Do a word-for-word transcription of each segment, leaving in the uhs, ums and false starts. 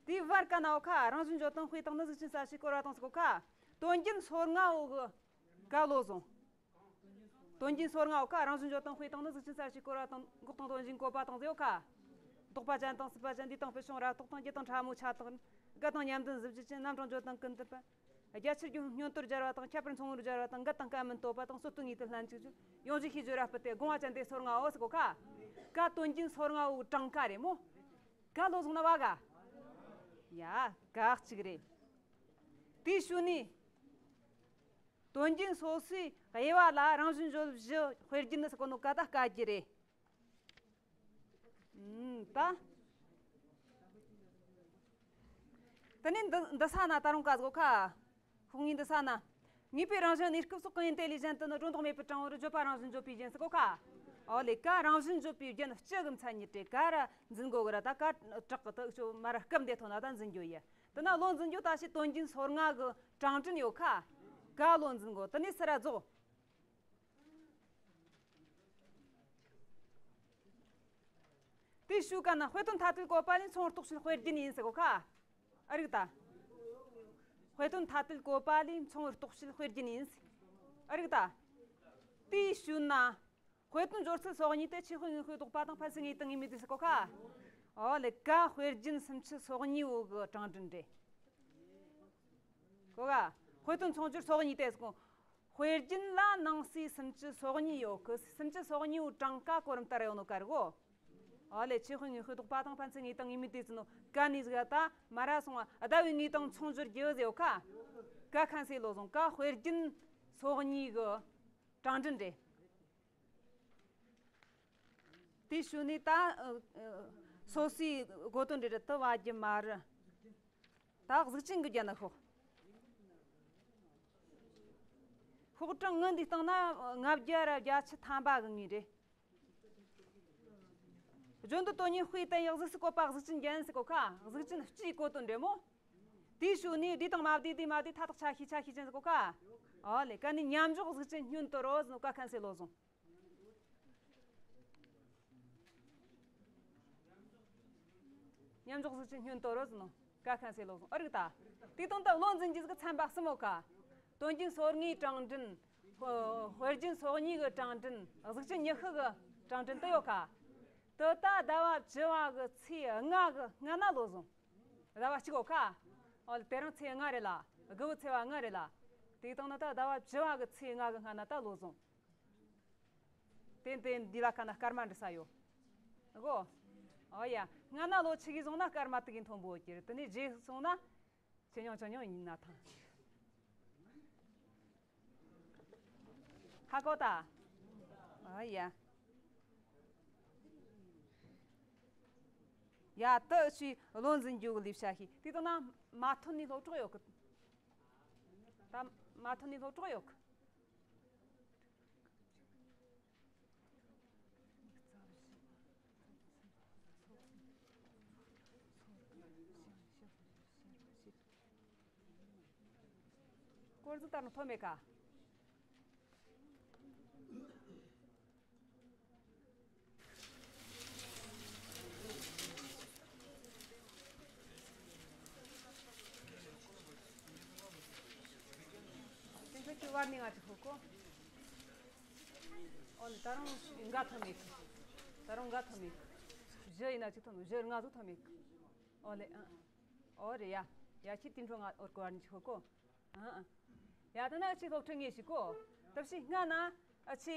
དེའི་བར་ག་ན་འོ་ཁ་རང་བཞིན་བརྗོད་དང་དཔེ་དང་ནི་གཟུགས་ཅན་གསལ་བྱེད་བསྐོར་བ་དང་ཟེར་གོ་ཁ། དོན་རྒྱན་སོ་ལྔ་འོ་གི་ག་བློ་བཟུང་། དོན་རྒྱན་སོ་ལྔ་འོ་ཁ་རང་བཞིན་བརྗོད་དང་དཔེ་དང་ནི་གཟུགས་ཅན་གསལ་བྱེད་བསྐོར་བ་དང་འགོག་དང་དོན་གཞན་བཀོད་པ་དང་ཟེར་འོ་ཁ། ལྡོག་པ་ཅན་དང་སྲིད་པ་ཅན། འདས་དང་ཕུལ་བྱུང་རབ་རྟོག་དང་རྒྱུ་དང་ཕྲ་མོའི་ཆ་དང་། དགའ་དང་མཉམ་ལྡན་གཟི་བརྗིད་ཅན། རྣམ་གྲངས་བརྗོད་དང་ཀུན་བཏུས་པ། རྒྱ་ཆེར་རྒྱུ་བསྙོན་དོར་སྦྱར་བ་དང་ཁྱད་པར་མཚུངས་པར་སྦྱར་བ་དང་འགལ་དང་སྐབས་མིན་བསྟོད་པ་དང་སྲོད་བསྟོད་ངེས་དོན་ལྷན་ཅིག་ཏུ་ཡོངས་བརྗོད་ཤེས་བརྗོད་ར་སྤུད་དེ་དགོངས་པ་ཅན་དེ་སོ་ལྔ་འོ་ཟེར་གོ་ཁ། ག་དོན་རྒྱན་སོ་ལྔ་འོ་གྲངས་ཀ་རེད་མོ། ག་བློ་བཟུང་ན་བ་ག་ཡ་ག་གཅིག་རེད། དེའི་ཤུལ་ནས་དོན་རྒྱན་སོ་སོའི་དབྱེ་བ་ལ་རང་བཞིན་བརྗོད་བཞི་དཔེར་བརྗོད་ནི་ཟེར་གོ་ནོ་ག་ད་དཀའ་རྒྱུ་རེད། ད། དེ་ནས་འདི་འདི་ས་ན་ད་རུང་བཀའ་བསྒོ་ཁ། ཤོག་ངོས་འདི་ས་ན། ངེས་པའི་རང་བཞིན་གནས་སྐབས་སོགས་གང་ཡིན་དེ་ལས་གཞན་དུ་ནི་སྒྲོ་འདོགས་མེད་པར་དྲང་བར་བརྗོད་པ་རང་བཞིན་བརྗོད་པའི་རྒྱན་ཟེར་གོ་ཁ། ཨོ་ལེ་ཀ་རང་བཞིན་བརྗོད་པའི་རྒྱན་སྤྱི་གི་མཚན་ཉིད་དེ་ག་ར་འཛིན་དགོས་གི་ར། ད་ཀ་དྲག་གི་ད་ཤོ་མ་ར་སྐབས་འདི་ཐོན་ན་ད་འཛིན་རྒྱུ་ཡི། དེ་ན་བློ་འཛིན་རྒྱུ་ད་ཕྱི་དོན་རྒྱན་སོ་ལྔ་གི་གྲངས་འདྲེན་ཡོད་ཁ། ག་བློ་འཛིན་དགོས། དེ་ནས་སི་ར་རྫོགས། དེའི་ཤུལ་ག་ན་དཔེ་དོན་ཐ་དད་བཀོད་པ་ལས་མཚུངས་པར་རྟོགས་བྱེད་དཔེར་བརྗོད་ཡིན་ཟེར་གོ་ཁ། ཨ་རིག་ད། དཔེ་དོན་ཐ་དད་བཀོད་པ་ལས་མཚུངས་པར་རྟོགས་བྱེད་དཔེར་བརྗོད་ཡིན་ཟེར། ཨ་རིག་ད། དེའི་ཤུལ་ན། དཔེ་དོན་སྦྱོར་ཚུལ་སོ་གཉིས་ཏེ་ཆོས་དཔེ་དངོས་དཔེ་ལྡོག་པ་དང་ཕན་ཚུན་ངེས་དང་ངེས་མེད་དེ་ཟེར་གོ་ཁ། ཨོ་ལེ་ཀ་དཔེར་བརྗོད་སུམ་ཅུ་སོ་གཉིས་འོ་གི་གྲངས་འདྲེན་རེད། གོ་ག་དཔེ་དོན་མཚུངས་སྦྱོར་སོ་གཉིས་ཏེ་ཟེར་གོ། དཔེར་བརྗོད་ལ་ནང་གསེས་སུམ་ཅུ་སོ་གཉིས་ཡོད་གི། སུམ་ཅུ་སོ་གཉིས་པོའི་གྲངས་ཀ་གོ་རིམ་ལྟར་ཡོད་ནོ་ག་རེ་གོ། ཨོ་ལེ་ཆོས་དཔེ་དངོས་དཔེ་ལྡོག་པ་དང་ཕན་ཚུན་ངེས་དང་ངེས་མེད་དེ་ཟེར་ནོ་ག་ནས་ཟིག་ད་མ་ར་སོང་བ་ཟླ་བའི་ངོས་དང་མཚུངས་སྦྱོར་རྒྱུ་ཟེར་ཡོད་ཁ། ག་ཁན་སེ་བློ་བཟུང་། ག་དཔེར་བརྗོད་སོ་གཉིས་གི་གྲངས་འདྲེན་རེད། དེའི་ཤུལ་ནས་ད་ཨ་ཨ་སོ་སོའི་གོ་དོན་འདྲ་རེད་དུ་བ་རྒྱུ་མ་རེད། ད་གཟུགས་ཅན་གྱི་རྒྱན་ན་ཤོག་ཤོག་གྲངས་ངི་འདི་སྟེང་ན་ལྔ་བརྒྱ་ར་བརྒྱད་ཅུ་ཐམ་པ་གི་ངོས་རེད། བརྗོད་འདོད་དོན་གཉེར་དཔེ་བསྟན་ཡག་གཟུགས་སུ་བཀོད་པ་གཟུགས་ཅན་རྒྱན་ཟེར་གོ་ཁ། གཟུགས་ཅན་སྤྱིའི་གོ་དོན་འདྲ་མོ། དེའི་ཤུལ་ནས་བསྡུས་དང་མ་བསྡུས་བསྡུས་མ་བསྡུས་མཐའ་དག་ཆ་ཤས་ཆ་ཤས་ཅན་ཟེར་གོ་ཁ། ཨོ་ལེ་ག་ནས་མཉམ་འཇོག་གཟུགས་ཅན་བསྙོན་དོར་རོ་ཟེར་ནོ་ག་ཁན་སེ་བློ་བཟུང་། མཉམ་འཇོག་གཟུགས་ཅན་བསྙོན་དོར་རོ་ཟེར་ནོ་ག་ཁན་སེ་བློ་བཟུང་། ཨ་རིག་ད། དེ་དང་ད་བློ་འཛིན་རྒྱུ་ཟིག་ཚན་པ་གསུམ་ཡོད་ཁ། དོན་རྒྱན་སོ་ལྔའི་གྲངས་འདྲེན། དཔེ་རྒྱན་སོ་གཉིས་ཀྱི་གྲངས་འདྲེན། གཟུགས་ཅན་ཉི་ཤུ་གི་གྲངས་འདྲེན་དུ་ཡོད་ཁ། དེ་ད་ཟླ་བ་བཅུ་བ་གི་ཚེས་ལྔ་གི་སྔ་ན་བློ་བཟུང་། ཟླ་བ་གཅིག་ཡོད་ཁ། ཨོ་དེ་རིང་ཚེས་ལྔ་རེད་ལ། དགུ་བའི་ཚེས་པ་ལྔ་རེད་ལ། དེ་དང་ན་ད་ཟླ་བ་བཅུ་བ་གི་ཚེས་ལྔ་གི་སྔ་ན་ད་བློ་བཟུང་། དེ་དེ་འདི་ལ་ཁ་ན་སྐར་མ་འདྲི་ས་ཡོད། གོ། ཨོ་ཡ། སྔ་ན་ལོ་ཆི་གི་བཟུང་ན་སྐར་མ་དེ་གི་མཐོན་པོ་གྱུར། དེ་ནས་རྗེས་སོང་ན། ཆེ་ཉུང་ཆུང་ཉུང་ཡིན་ན་ཐང་། ཧ་གོ་ད། ཨོ་ཡ། ཡ་ད་ཕྱིས་བློ་འཛིན་རྒྱུ་གི་ལས་བྱ་ཤེས། དེ་དང་ན་མ་ཐོན་ནས་སློབ་གྲོགས་ཡོད་གི། ད་མ་ཐོན་ནས་སློབ་གྲོགས་ཡོད་གི། སྐོར་ཟིག་ལྟར་ན་ཐོན་མེད་ཀ། དེ་ཚོ་ཅི་བར་ནི་ང་ཅི་ཧོ་ཀོ། ཨོ་ལེ་ད་རུང་འགའ་ཐོན་མེད་གི། ད་རུང་འགའ་ཐོན་མེད་གི། བཞི་ཡིན་ན་ཅི་ཐོན་མེད། བཞི་ལྔ་ཟིག་ཐོན་མེད་གི། ཨོ་ལེ་ཨ། ཨོ་རེད་ཡ། ཡ་ཁྱི་དེ་འཕྲོ་ང་ཨོར་གོ་བར་ནི་ཅི་ཧོ་ཀོ། ཨ་ཨ། ཡ་ད་ན་ཨ་ཆི་སློབ་ཁྲིད་ངེས་ཤིག་གོ། ད་ཕྱི་སྔ་ན་ཨ་ཆི་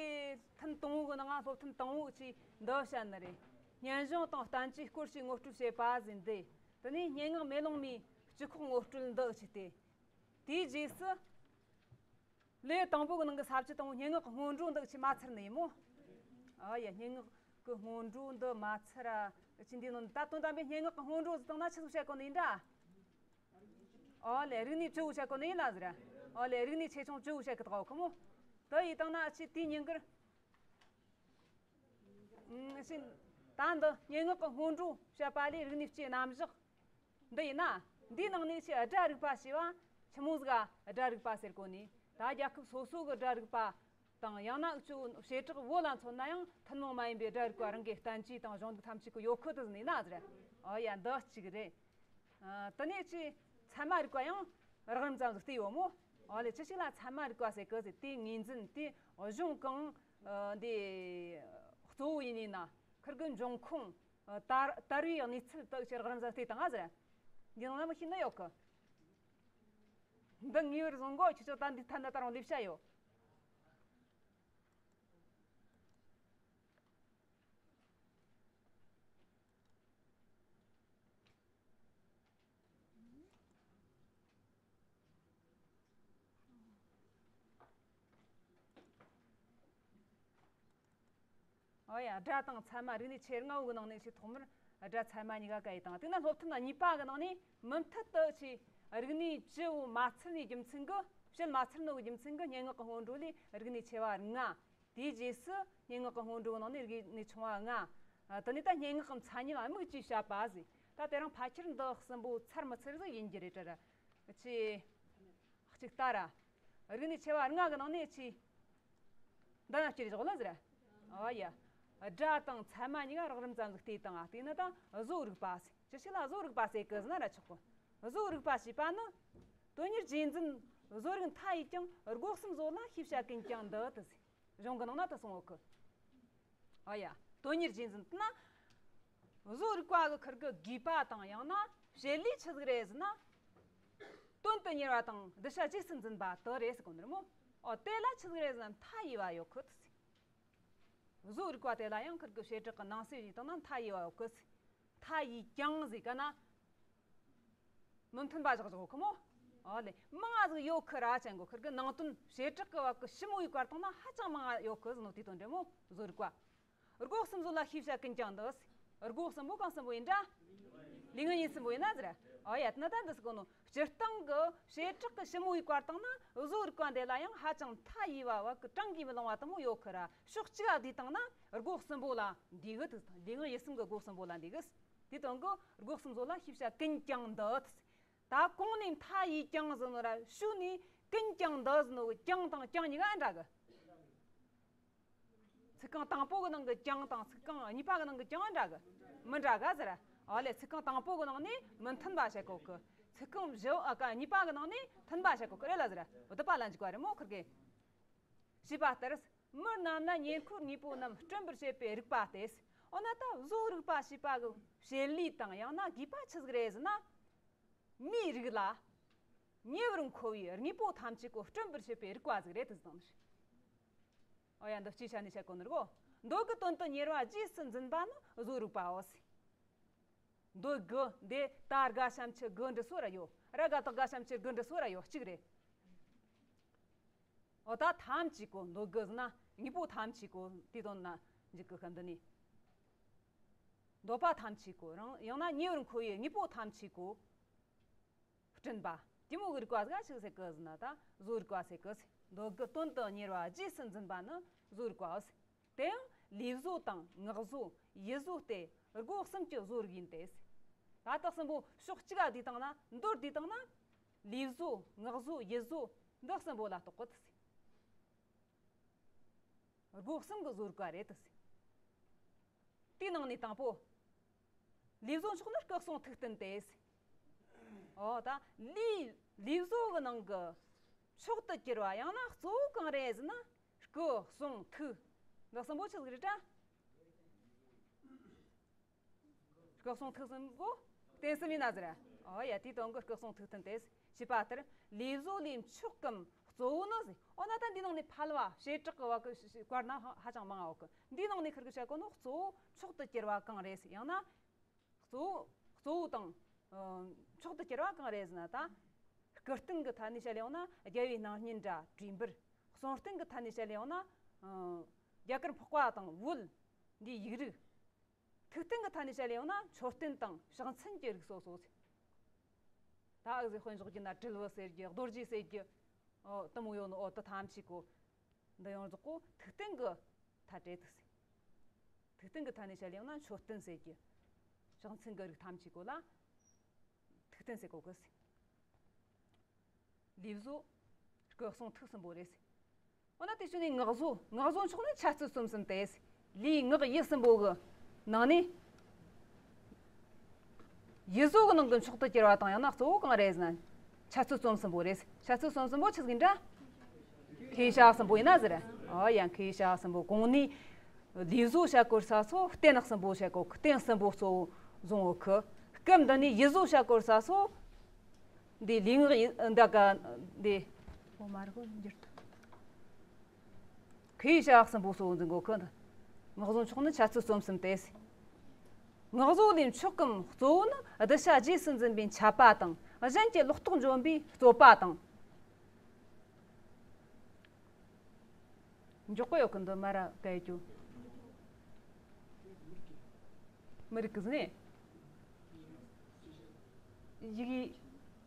ཐེངས་དང་པོ་གི་ནང་སློབ་ཐེངས་དང་པོ་ཆི་འདི་བཤད་ནི་རེད། སྙན་གཞུང་དང་བསྟན་བཅོས་སྐོར་ཞིག་ངོ་སྤྲོད་བྱེད་པ་ཟིན་ཏེ། དེ་ནས་སྙན་ངག་མེ་ལོང་མའི་སྤྱི་ཁོག་ངོ་སྤྲོད་འདི་ཆི་སྟེ། དེའི་རྗེས་སུ། ལེའུ་དང་པོ་གི་ནང་གི་ས་བཅད་དང་པོ་སྙན་ངག་གི་སྔོན་འགྲོ་འདི་ཆི་མ་ཚར་ནི་ཡིན་མོ། ཨ་ཡ་སྙན་ངག་གི་སྔོན་འགྲོ་འདི་མ་ཚར་ར་ཆི་འདི་ནང་ད་དོན་དམ་པའི་སྙན་ངག་གི་སྔོན་འགྲོ་ཟིག་བཏང་ན་ཆི་ཟིག་བཤད་གོ་ནི་ཡིན་འདྲ། ཨོ་ལེ་རིག་གནས་བཅུ་བོ་བཤད་གོ་ནི་ཡིན་ལ་ཟེར། ཨོ་ལེ་རིག་གནས་ཆེ་ཆུང་བཅུ་བོ་བཤད་གི་དགའ་བོ་ཁོ་མོ། དེ་ཡི་སྟེང་ན་ཨ་ཆི་དེའི་ཉིན་དཀར། ཨ་ཆི། ད་འདི་སྙན་ངག་གི་སྔོན་འགྲོ་བཤད་པ་ལས་རིག་གནས་བཅུའི་རྣམ་གཞག་འདི་ཡིན་ན། འདིའི་ནང་ནས་ཆི་སྒྲ་རིག་པ་ཞེས་པ་ཆི་མོ་ཟིག་ག་སྒྲ་རིག་པ་ཟེར་གོ་ནི། ད་རྒྱལ་ཁབ་སོ་སོ་གི་སྒྲ་རིག་པ་དང་ཡང་ན་འུ་ཆོ་བྱེ་བྲག་བོད་ལ་མཚོན་ན་ཡང་ཐུན་མོང་མ་ཡིན་པའི་སྒྲ་རིག་པ་རང་གི་བསྟན་བཅོས་དང་གཞུང་ལུགས་ཐམས་ཅད་ཀྱི་ཡོད་ཁུལ་དུ་ཟིན་ཡིན་ན་ཟེར། ཨོ་ཡ་འདི་གཅིག་རེད། ཨ། དེ་ནས་ཅི་ཚད་མ་རིག་པ་ཡང་རགས་རིམ་ཙམ་ཟིག་བལྟས་ཡོད་མོ། ཨོ་ལེ། ཅི་ཞིག་ལ་ཚད་མ་རིག་པ་ཟེར་གི་ཟེར། དེའི་ངོས་འཛིན་དེ་གཞུང་གང་འདི་གཙོ་བོ་ཡིན་ནི་ན། ཁིར་གི་འབྱུང་ཁུངས། ཨ། དར་དར་བའི་གནས་ཚུལ་དག་ཅིག་རགས་རིམ་ཙམ་བལྟས་བཏང་ང་ཟེར། འདི་ནང་ལ་མི་ཤེས་ནི་ཡོད་གི། འདི་ངེས་པར་བཟུང་གོ། ཁྱེད་ཚོ་ད་འདི་ཐ་ན་ད་རུང་ལེབ་བྱ་ཡོད། ཨོ་ཡ། སྒྲ་དང་ཚད་མ་རིག་གནས་ཆེ་ལྔ་བོ་གི་ནང་ནས་ཆེས་ཐོག་མར་སྒྲ་ཚད་མ་གཉིས་ཀ་བཀལ་ཡི་དང་། དེ་ན་སློབ་ཐུན་གཉིས་པ་གི་ནང་ནས་མུ་མཐུད་དུ་ཆེས་རིག་གནས་བཅུ་བོ་མ་ཚར་ནས་རྒྱུ་མཚན་གི། བཤད་མ་ཚར་ནོ་གི་རྒྱུ་མཚན་གི་སྙན་ངག་གི་སྔོན་འགྲོ་ལས་རིག་གནས་ཆེ་བ་ལྔ། དེའི་རྗེས་སུ་སྙན་ངག་གི་སྔོན་འགྲོ་གི་ནང་ནས་རིག་གནས་ཆུང་བ་ལྔ། ཨ། དེ་ནས་ད་སྙན་ངག་གི་མཚན་ཉིད་ལ་དམིགས་ཀྱིས་བཤད་པ་ཟེར། ད་དེ་རིང་ཕལ་ཆེར་འདི་གསུམ་པོ་ཚར་མི་ཚར་ཟིག་ཡིན་རྒྱུ་རེད་དྲ་ར། ཆེ་གཅིག་ལྟ་ར། རིག་གནས་ཆེ་བ་ལྔ་གི་ནང་ནས་ཆེ་འདི་ན་སྐྱེ་རེ་བཞག་ལ་ཟེར། ཨ་ཡ། སྒྲ་དང་ཚད་མ་གཉིས་ཀ་རགས་རིམ་ཙམ་ཟིག་བལྟས་བཏང་ང་། དེ་ནི་ད་བཟོ་རིག་པ་ཟེར། ཅི་ཞིག་ལ་བཟོ་རིག་པ་ཟེར་གི་ཟེར་ན་ར་ཆོག་གི། བཟོ་རིག་པ་ཞེས་པ་ནི། དོན་གཉེར་རྗེས་འཛིན་བཟོ་རིག་མཐའ་ཡས་ཀྱང་། སྒོ་གསུམ་བཟོ་ལ་ཤེས་བྱ་ཀུན་ཀྱང་འདི་ཟེར། གཞུང་གི་ནང་ན་ད་གསུངས་ཡོད་གི། ཨ་ཡ། དོན་གཉེར་རྗེས་འཛིན་ན། བཟོ་རིག་པ་གི་ཁིར་གི་དགོས་པ་དང་ཡང་ན་བྱེད་ལས་ཆི་ཟིག་རེད་ཟེར་ན། དོན་དུ་གཉེར་བ་དང་གདུལ་བྱ་རྗེས་སུ་འཛིན་པ་དེ་རེད་ཟེར་གོ་ནི་རེད་མོ། ཨོ། དེ་ལ་ཆི་ཟིག་རེད་ཟེར་ན་མཐའ་ཡས་པ་ཡོད་གི་ཟེར། བཟོ་རིག་པ་དེ་ལ་ཡང་ཁིར་གི་བྱེ་བྲག་གི་ནང་གསེས་ཡིན་དང་ན་མཐའ་ཡས་པ་ཡོད་གི་ཟེར། མཐའ་ཡས་ཀྱང་ཟེར་ག་ན། མི་མཐུན་པ་བཞག་བཞག་གི་མོ། ཨོ་ལེ། མང་ང་ཟིག་ཡོད་ཁི་ར་ཅན་གོ། ཁིར་གི་ནང་དོན་བྱེ་བྲག་གི་བབ་གི་ཞིབ་མོ་ཡི་བཀར་བཏང་ན་ཧ་ཅང་མང་ང་ཡོད་ཁི་ཟེར་ནོ་དེ་དོན་འདྲ་མོ། བཟོ་རིག་པ། སྒོ་གསུམ་བཟོ་ལ་ཤེས་བྱ་ཀུན་ཀྱང་འདི། སྒོ་གསུམ་པོ་གང་གསུམ་པོ་ཡིན་འདྲ། ལས་ངན་ཡིན་གསུམ་པོ་ཡིན་ན་ཟེར། ཨོ་ཡ། དེ་ན་ད་འདི་ཟེར་གོ་ནོ། སྤྱིར་བཏང་གི་བྱེ་བྲག་གི་ཞིབ་མོ་ཡི་བཀར་བཏང་ན་བཟོ་རིག་པ་འདི་ལ་ཡང་ཧ་ཅང་མཐའ་ཡས་པ་བ་གི་བགྲང་གིས་མི་ལང་བ་དེ་མོ་ཡོད་ཁི་ར། ཕྱོགས་གཅིག་ལ་བསྡུས་བཏང་ན་སྒོ་གསུམ་པོ་ལ་འདི་གི་དེ། ལས་ངན་ཡིན་གསུམ་གི་སྒོ་གསུམ་པོ་ལ་འདི་གི། དེ་དོན་གི་སྒོ་གསུམ་བཟོ་ལ་ཤེས་བྱ་ཀུན་ཀྱང་འདི། ད་གོང་ནས་མཐའ་ཡས་ཀྱང་ཟེར་ནོ་ར་ཤུ་ནས་ཀུན་ཀྱང་འདི་ཟེར་ནོ་གི་ཀྱང་དང་ཀྱང་གཉིས་ཀ་འདྲ་གི། ཚིག་རྐང་དང་པོ་གི་ནང་གི་ཀྱང་དང་ཚིག་རྐང་གཉིས་པ་གི་ནང་གི་ཀྱང་འདྲ་གི། མི་འདྲ་ག་ཟེར། ཨོ་ལེ། ཚིག་རྐང་དང་པོ་གི་ནང་ནས་མི་མཐུན་པ་བཤད་གོ་གི། ཚིག་རྐང་བཞི་བོ་ཨ་ཀ་གཉིས་པ་གི་ནང་ནས་མཐུན་པ་བཤད་གོ་གི་རེད་ལ་ཟེར། འོ་དེ་པ་ལ་འཇུག་པ་རེད་མོ་ཁིར་གི། ཞེས་པ་ལྟར། མི་རྣམས་ན་ཉེར་མཁོའི་དངོས་པོ་རྣམས་སྐྲུན་པར་བྱེད་པའི་རིག་པ་སྟེ། འོ་ན་ད་བཟོ་རིག་པ་ཞེས་པ་གི་བྱེད་ལས་དང་ཡང་ན་དགོས་པ་ཆི་ཟིག་རེད་ཟེར་ན། མིའི་རིགས་ལ་ཉེ་བར་མཁོ་བའི་དངོས་པོ་ཐམས་ཅད་གོ་སྐྲུན་པར་བྱེད་པའི་རིག་པ་ཟིག་རེད་དེ་ཟེར་ནི། ཨོ་ཡ། འདི་སྤྱིའི་ཆ་ནས་བཤད་གོ་ནི་རེད་གོ། མདོ་གི་དོན་དུ་གཉེར་བ་རྗེས་སུ་འཛིན་པ་ནི་བཟོ་རིག་པའོ་ཟེར། མདོ་གི་འདི་ད་རྒ་ཤམ་ཆུ་གི་འབྲི་སོ་ར་ཡོད། ར་ག་དག་རྒ་ཤམ་ཆུ་གི་འབྲི་སོ་ར་ཡོད་གཅིག་རེད། ཨོ་ད་ཐམས་ཅད་གོ། མདོ་གི་ཟེར་ན་དངོས་པོ་ཐམས་ཅད་གོ་དེ་དོན་ན་འཇུག་གི་ཁམས་འདི་ནི། འདོད་པ་ཐམས་ཅད་གོ་རང་ཡང་ན་ཉེ་བར་མཁོ་བའི་དངོས་པོ་ཐམས་ཅད་གོ་སྐྲུན་པ། དེ་མོ་གི་རིག་པ་ཟིག་ཆི་ཟེར་གི་ཟེར་ན་ད་བཟོ་རིག་པ་ཟེར་གི་ཟེར། མདོ་གི་དོན་དུ་གཉེར་བ་རྗེས་སུ་འཛིན་པ་ནི་བཟོ་རིག་པའོ་ཟེར། དེ་ཡང་ལུས་བཟོ་དང་ངག་བཟོ་ཡིད་བཟོ་སྟེ་སྒོ་གསུམ་གྱི་བཟོ་རིག་ཡིན་ཏེ་ཟེར། ད་དག་གསུམ་པོ་ཕྱོགས་གཅིག་ག་བསྡུས་བཏང་ན། མདོར་བསྡུས་བཏང་ན། ལུས་བཟོ་ངག་བཟོ་ཡིད་བཟོ་འདི་གསུམ་པོ་ལ་གཏོགས་གི་ཟེར། སྒོ་གསུམ་གྱི་བཟོ་རིག་པ་རེད་དེ་ཟེར། དེའི་ནང་ནས་དང་པོ། ལུས་བཟོ་མཆོག་ནི་སྐུ་གསུང་ཐུགས་རྟེན་ཏེ་ཟེར། ཨོ་ད་ལུས་ལུས་བཟོ་གི་ནང་གི་མཆོག་ཏུ་གྱུར་བ་ཡང་ན་གཙོ་བོ་གང་རེད་ཟེར་ན། སྐུ་གསུང་ཐུགས་འདི་གསུམ་པོ་ཆི་ཟིག་རེད་དྲ། སྐུ་གསུང་ཐུགས་གསུམ་པོ་རྟེན་གསུམ་ཡིན་ན་ཟེར། ཨོ་ཡ། དེའི་དོན་གྱི་སྐུ་གསུང་ཐུགས་རྟེན་ཏེ་ཟེར། ཞེས་པ་ལྟར་ལུས་བཟོ་ལས་མཆོག་གམ་གཙོ་བོ་ནི་ཟེར། འོ་ན་ད་འདི་ནང་ནས་ཕལ་བ་བྱེ་བྲག་གི་བ་གི་བཀར་ན་ཧ་ཧ་ཅང་མང་ང་ཡོད་གི། འདི་ནང་ནས་ཁིར་གི་བཤད་གོ་ནོ་གཙོ་བོ་མཆོག་ཏུ་གྱུར་བ་གང་རེད་ཟེར། ཡང་ན་གཙོ་བོ་གཙོ་བོ་དང་ཨ་མཆོག་ཏུ་གྱུར་བ་གང་རེད་ཟེར་ན། ད་སྐུ་རྟེན་གི་ཐད་ནས་བཤད་ཡོང་ན་རྒྱལ་བའི་སྣང་བརྙན་འདྲ་བྲིས་འབུར། གསུང་རྟེན་གི་ཐད་ནས་བཤད་ཡོང་ན་ཨ་རྒྱ་གར་འཕགས་པ་དང་བོད་འདིའི་ཡིག་རིགས། ཐུགས་རྟེན་གྱི་ཐད་ནས་བཤད་ཡོང་ན་མཆོད་རྟེན་དང་ཕྱག་མཚན་གྱི་རིགས་སོ་སོ་ཟེར། ད་ཨུ་ཟེར་དཔེ་འཇོག་རྒྱུ་ན་དྲིལ་བུ་ཟེར་རྒྱུ། རྡོ་རྗེ་ཟེར་རྒྱུ། ཨོ་དེ་མོ་ཡོད་ནོ། ཨོ་དེ་ཐམས་ཅད་གོ། འདི་ཡོངས་རྫོགས་གོ་ཐུགས་རྟེན་གྱི་ཐད་རེད་དེ་ཟེར། ཐུགས་རྟེན་གྱི་ཐད་ནས་བཤད་ཡོང་ན་མཆོད་རྟེན་ཟེར་རྒྱུ། ཕྱག་མཚན་གྱི་རིགས་ཐམས་ཅད་གོ་ལ་ཐུགས་རྟེན་ཟེར་གོ་གི་ཟེར། ལུས་བཟོ་སྐུ་གསུང་ཐུགས་གསུམ་པོ་རེད་ཟེར། འོ་ན་དེ་བྱས་ནས་ངག་བཟོ། ངག་བཟོ་མཆོག་ནི་འཆད་རྩོད་གསུམ་ཟིན་ཏེ། ལུས་ངག་ཡིད་གསུམ་པོ་གི་ནང་ནས། ཡིད་བཟོ་གི་ནང་གི་མཆོག་ཏུ་གྱུར་པ་དང་། ཡང་ན་གཙོ་བོ་གང་རེད་ཟེར་ན། འཆད་ཚུལ་རྩོམ་གསུམ་པོ་རེད། འཆད་ཚུལ་རྩོམ་གསུམ་པོ་ཆི་ཟིག་འདྲ། མཁས་བྱ་གསུམ་པོ་ཡིན་ན་ཟེར། ཨོ་ཡ། མཁས་བྱ་གསུམ་པོ། གོང་ནས་ལུས་བཟོ་བྱ་དགོས་ས་སོ་རྟེན་གསུམ་པོ་བྱ་དགོས། རྟེན་གསུམ་པོ་གཙོ་བོ་བཟུང་ཡོད་གི། སྐབས་འདི་ནས་ཡིད་བཟོ་བྱ་དགོས་ས་སོ། འདི་ལུས་ངག་ཡིད་འདི་ག་འདི། ཨོ་མ་རེད་གོ། འགྱུར་ཏེ། མཁས་བྱ་གསུམ་པོ་གཙོ་བོ་འཛིན་དགོས་གི། ངག་བཟོ་མཆོག་ནི་འཆད་ཚུལ་རྩོམ་གསུམ་སྟེ། ངག་བཟོ་ལས་མཆོག་གམ་གཙོ་བོ་ནི། གདུལ་བྱ་རྗེས་སུ་འཛིན་པའི་འཆད་པ་དང་། གཞན་གྱི་ལོག་རྟོག་འཇོམས་པའི་རྩོད་པ་དང་། མགྱོགས་པོ་ཡོད་གི། འདི་མར་ར་ག་ཡེ་རྒྱུ། མི་རིགས་ཀྱི་ཟིན་ནས། ཡི་གེ་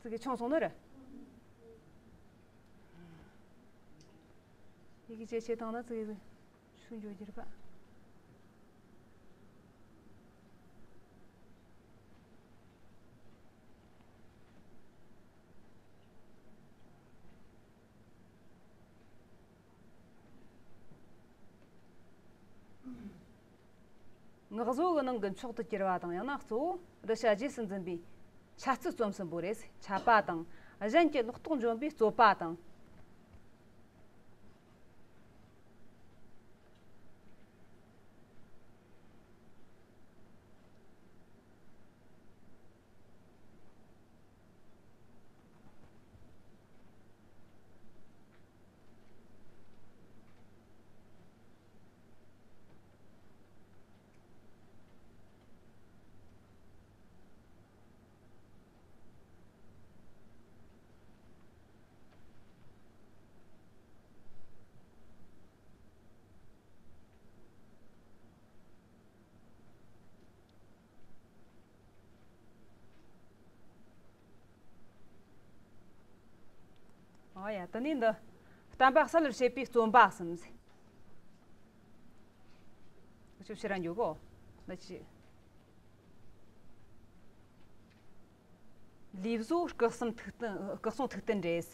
ཙི་གེ་ཆུང་སོང་ནི་རེད། ཡི་གེ་ཇེ་ཆེ་བཏང་ན་ཙི་གེ་ཆུང་འགྱོ་རྒྱུ་རེད་པ། ངག་བཟོ་གི་ནང་གི་མཆོག་ཏུ་གྱུར་པ་དང་། ཡང་ན་གཙོ་བོ་གདུལ་བྱ་རྗེས་སུ་འཛིན་པའི་འཆད་ཚུལ་རྩོམ་གསུམ་པོ་རེད། འཆད་པ་དང་། གཞན་གྱི་ལོག་རྟོག་འཇོམས་པའི་རྩོད་པ་དང་། ཨོ་ཡ། དེ་ནས་འདི་བསྟན་པ་གསལ་བར་བྱེད་པའི་རྩོམ་པ་གསུམ་ཟེར། ཅོ་ཕྱིར་ར་འགྱོ་གོ། འདི་ཅི། ལུས་བཟོ་སྐུ་གསུང་ཐུགས་རྟེན། སྐུ་གསུང་ཐུགས་རྟེན་རེད།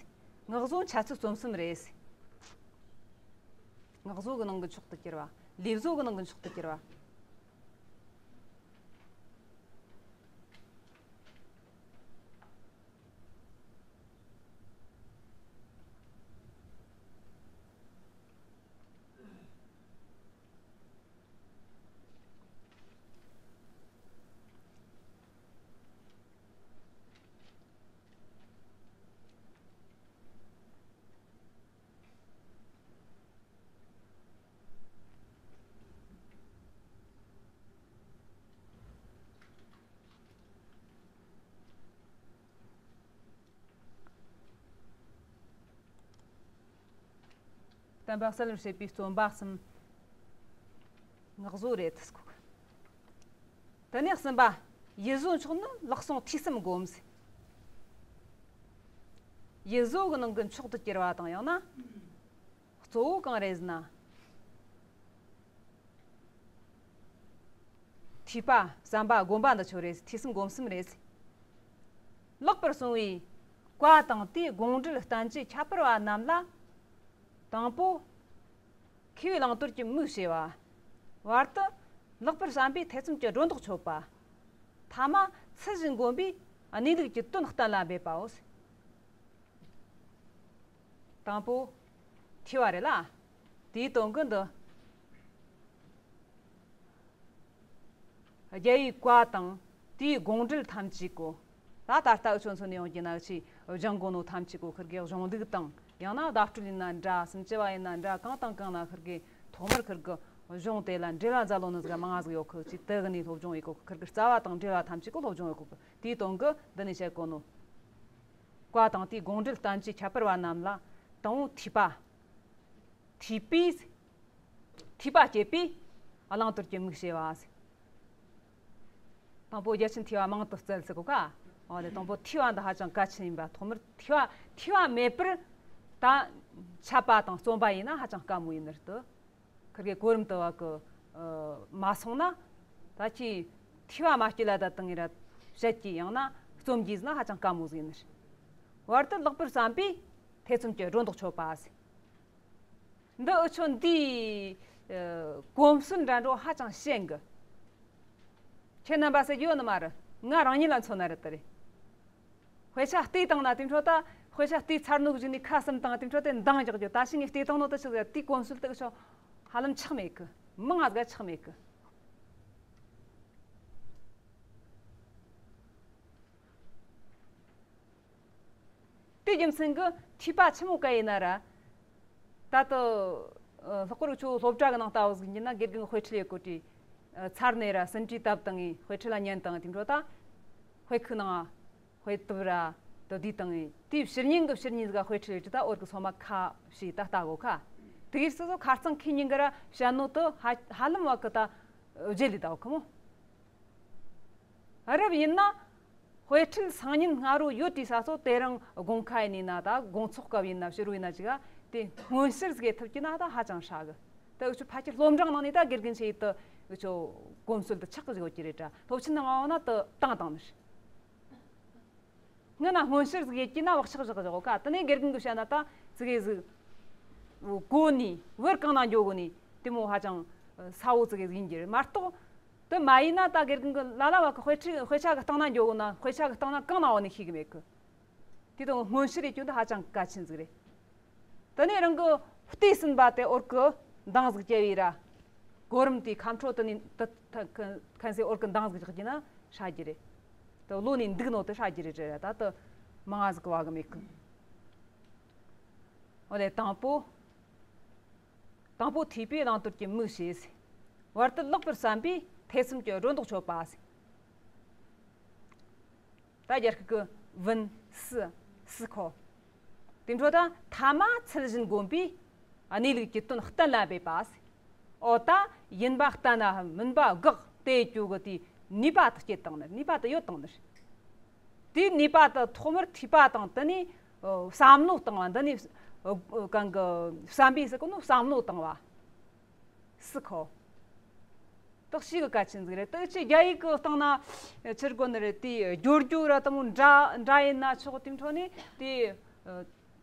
ངག་བཟོ་འཆད་ཚུལ་རྩོམ་གསུམ་རེད། ངག་བཟོ་གི་ནང་གི་མཆོག་ཏུ་གྱུར་པ། ལུས་བཟོ་གི་ནང་གི་མཆོག་ཏུ་གྱུར་པ། བསྟན་པ་གསལ་བར་བྱེད་པའི་རྩོམ་པ་གསུམ། ངག་བཟོ་རེད། དེ་ནས་གསུམ་པ། ཡིད་བཟོ་མཆོག་ནི་ལག་ཟུང་ཐོས་བསམ་སྒོམ་ཟེར། ཡིད་བཟོ་གི་ནང་གི་མཆོག་ཏུ་གྱུར་པ་དང་། ཡང་ན་གཙོ་བོ་གང་རེད་ཟེར་ན། ཐོས་པ། བསམ་པ། སྒོམ་པ་འདི་ཆོ་རེད། ཐོས་བསམ་སྒོམ་གསུམ་རེད། ལེགས་པར་གསུངས་པའི་བཀའ་དང་དེའི་དགོངས་འགྲེལ་བསྟན་བཅོས་ཁྱད་པར་བ་རྣམས་ལ། དང་པོ། མཁས་པའི་བླང་དོར་གྱི་མིག་ཕྱེ་བ། བར་དུ། ལེགས་པར་བསམ་པས་ཐེ་ཚོམ་གྱི་སྒྲོ་འདོགས་ཆོད་པ། ཐ་མ། ཚུལ་བཞིན་བསྒོམས་པས་གནས་ལུགས་ཀྱི་དོན་གཏན་ལ་འབེབས་པའོ། དང་པོ། ཐོས་པ་རེད་ལ། དེའི་དོན་གྱི་འདི། རྒྱལ་བའི་བཀའ་དང་དེའི་དགོངས་འགྲེལ་ཐམས་ཅད་གོ། ད་ད་ལྟ་འུ་ཆོ་མཚོན་ནས་ཡོང་རྒྱུ་ན་ཆེས་སྦྱང་དགོས་ནོ་ཐམས་ཅད་གོ། ཁིར་གི་གཞུང་ལུགས་དང་། ཡང་ན་བརྡ་སྤྲོད་ཡིན་ན་འདྲ། སུམ་ཅུ་པ་ཡིན་ན་འདྲ། གང་དང་གང་ན་ཁིར་གི་ཐོག་མར་ཁིར་གི་གཞུང་དེ་ལ་འགྲེལ་བ་མཛད་ལོ་ནི་ཟིག་མང་ང་ཟིག་ཡོད་གི། ཅིག་དེ་གི་ནས་སློབ་སྦྱོང་ཡེད་གོ། ཁིར་གི་རྩ་བ་དང་འགྲེལ་བ་ཐམས་ཅད་གོ་སློབ་སྦྱོང་ཡེད་གོ་གི། དེའི་དོན་གི་འདི་ནས་བཤད་གོ་ནོ། བཀའ་དང་དེའི་དགོངས་འགྲེལ་བསྟན་བཅོས་ཁྱད་པར་བ་རྣམས་ལ། དང་པོ་ཐོས་པ། ཐོས་པས། ཐོས་པ་སྐྱེས་པས་བླང་དོར་གྱི་མིག་ཕྱེ་བ་ཟེར། དང་པོ་རྒྱ་ཆེན་ཐོས་པ་མང་དུ་བཙལ་ཟེར་གོ་ཀ། འོ་ལེ། དང་པོ་ཐོས་པ་འདི་ཧ་ཅང་གལ་ཆེན་ཡིན་པ། ཐོག་མར་ཐོས་པ། ཐོས་པ་མེད་པར་ད་འཆད་པ་དང་རྩོམ་པ་ཡིན་ན་ཧ་ཅང་དཀའ་མོ་ཡིན་ནི་རེད་དོ། ཁིར་གི་གོ་རིམ་དུ་བ་གི་མ་སོང་ན། ད་ཁྱེད་ཐོས་པ་མ་སྐྱེས་ལ་ད་དང་ངེ་ར་བཤད་ཀྱི། ཡང་ན་རྩོམ་གྱིས་ན་ཧ་ཅང་དཀའ་མོ་ཟིག་ཡིན་ནི་རེད། བར་དུ་ལེགས་པར་བསམ་པས་ཐེ་ཚོམ་གྱི་སྒྲོ་འདོགས་ཆོད་པ་ཟེར། འདི་འུ་ཆོ་འདིའི་གོམས་སྲོལ་འདྲ་འགྲོ་ཧ་ཅང་ཞན་གི། ཁྱེད་རྣམ་པ་ཟེར་རྒྱུ་ཡོད་ནི་མ་རེད། ང་རང་ཉིད་ལ་མཚོན་ན་རེད་དེ་རེད། དཔེ་ཆ་བལྟས་བཏང་ན་དེ་འཕྲོ་ད། དཔེ་ཆ་བལྟས་ཚར་ནོ་གཞུག་ནས་ཁ་ཟུམ་བཏང་དེ་འཕྲོ་དེ་འདང་རྒྱག་རྒྱུ། ད་ཕྱི་ངས་བལྟས་བཏང་ནོ་དེ་ཆི་ཟེར། དེའི་གོམས་སྲོལ་དེ་ཆོ་ཧ་ལམ་ཆགས་མེད་གི། མང་ང་ཟིག་ཆགས་མེད་གི། དེ་རྒྱུ་མཚན་གྱིས་ཐོས་པ་ཆི་མོ་ག་ཡིན་ན་ར། ད་ལྟ་ལྷག་པར་ཁྱོད་སློབ་གྲྭ་གི་ནང་ལྟ་བུ་ཟིག་ཡིན་ན། དགེ་རྒན་གྱི་དཔེ་ཁྲིད་ཡེད་གོ་དུས། ཚར་ནས་ར་ཟིན་བྲིས་བཏབ་བཏང་ངས་དཔེ་ཁྲིད་ལ་ཉན་བཏང་དེ་འཕྲོ་ད། དཔེ་ཁུག་ནང་དཔེ་དེབ་ར་དེ་བསྡུས་བཏང་ངས། དེའི་ཕྱི་ཉིན་གི་ཕྱི་ཉིན་ཟིག་ག་དཔེ་ཁྲིད་ཡེད་དུས་ད་འོར་གི་སོ་མ་ཁ་ཕྱེས་ད་ལྟ་གོ་ཁ། དེ་གིས་སོ་སོ་ཁ་རྩང་ཁེ་ཉིན་གི་ར་བཤད་ནོ་དེ་ཧ་ཧ་ལམ་བ་གི་ད་བརྗེད་ལས་ད་གོ་ཁི་མོ། རབ་ཡིན་ན། དཔེ་ཁྲིད་སང་ཉིན་སྔ་དྲོ་ཡོད་དུས་ས་སོ་དེ་རིང་དགོང་ཁ་ཡིན་ན་ད་དགོང་ཚོགས་སྐབས་ཡིན་ན་ཕྱི་དྲོ་ཡིན་ན་ཅིག་ག་དེ་སྔོན་བཤེར་ཟིག་ཐུབ་ཀྱི་ན་ད་ཧ་ཅང་ཧྲ་གི། ད་འུ་ཆོ་ཕལ་ཆེར་སློབ་འབྲིང་ནང་ནས་ད་དགེ་རྒན་ཆེ་ཡིས་ད་འུ་ཆོ་གོམས་སྲོལ་ད་ཆགས་གི་ཡོད་ཀྱི་རེད་དྲ། སློབ་ཆེན་ནང་འོང་ན་ད་བཏང་བཏང་ནི་རེད། སྔོན་ན་སྔོན་བཤེར་ཟིག་ཡེད་ཀྱི་ན་བག་ཆགས་བཞག་བཞག་གོ་ཁ། དེ་ནས་དགེ་རྒན་གྱིས་བཤད་ན་ད་ཙི་གེ་ཟིག་གོ་ནི་བར་གང་ན་འགྱོ་གོ་ནི་དེ་མོ་ཧ་ཅང་ས་བོ་ཙི་གེ་ཟིག་ཡིན་གྱི་རེད་མ་གཏོགས། དེ་མ་ཡིན་ན་ད་དགེ་རྒན་གྱིས་ལ་ལ་བ་གི་དཔེ་ཁྲིད་དཔེ་ཆ་གི་སྟེང་ན་འགྱོ་གོ་ན་དཔེ་ཆ་གི་སྟེང་ན་གང་ན་འོ་ནི་ཤེས་གི་མེད་གི། དེ་དང་སྔོན་བཤེར་ཡེད་རྒྱུ་འདི་ཧ་ཅང་གལ་ཆེན་ཟིག་རེད། དེ་ནས་རང་གི་བལྟས་ཟིན་པ་དེ་འོར་གི་འདང་ཟིག་བསྐྱལ་བས་ར། གོ་རིམ་དེའི་ཁ་འཕྲོ་དེ་ནས་དེ་ཁ་ཁན་སེ་འོར་གི་འདང་ཟིག་རྒྱག་རྒྱུ་ན་ཧྲ་རྒྱུ་རེད། དེ་བློ་ནས་འདུག་ནོ་དེ་ཧྲ་རྒྱུ་རེད་རེད་ར། ད་དེ་མང་ང་ཟིག་གི་བ་གི་མེད་གི། འོ་ལེ་དང་པོ། དང་པོ་ཐོས་པས་བླང་དོར་གྱི་མིག་བྱས། བར་དུ་ལེགས་པར་བསམ་པས་ཐེ་ཚོམ་གྱི་སྒྲོ་འདོགས་ཆོད་པ། ད་རྒྱལ་ཁབ་ཀྱི་བུན་སི་སི་ཁོ། དེ་འཕྲོ་ད་ཐ་མ་ཚུལ་བཞིན་བསྒོམས་པས་གནས་ལུགས་ཀྱི་དོན་གཏན་ལ་འབེབས་པ། འོ་ད་ཡིན་པ་གཏན་ལ་མིན་པ་དགག་དེ་བཅོ་གི་དེའི་ནུས་པ་དེ་སྐྱེད་བཏང་ནི། ནུས་པ་དེ་ཡོད་བཏང་ནི། དེའི་ནུས་པ་དེ་ཐོག་མར་ཐོས་པ་དང་དེ་ནས་བསམ་བློ་བཏང་བ། འདི་ནས་གང་གི་བསམ་པས་ཟེར་གོ་ནོ་བསམ་བློ་བཏང་བ། སི་ཁོ། དག་ཤི་གི་གལ་ཆེན་ཟིག་རེད། དག་ཆེ་རྒྱ་ཡིག་གི་སྟེང་ན་ཕྱིར་གོ་ནི་རེད། དེ་སྦྱོར་རྒྱུ་ར་དེ་མོ་འདྲ་འདྲ་ཡིན་ན་ཆོག་དེ་འཕྲོ་ནས་དེ་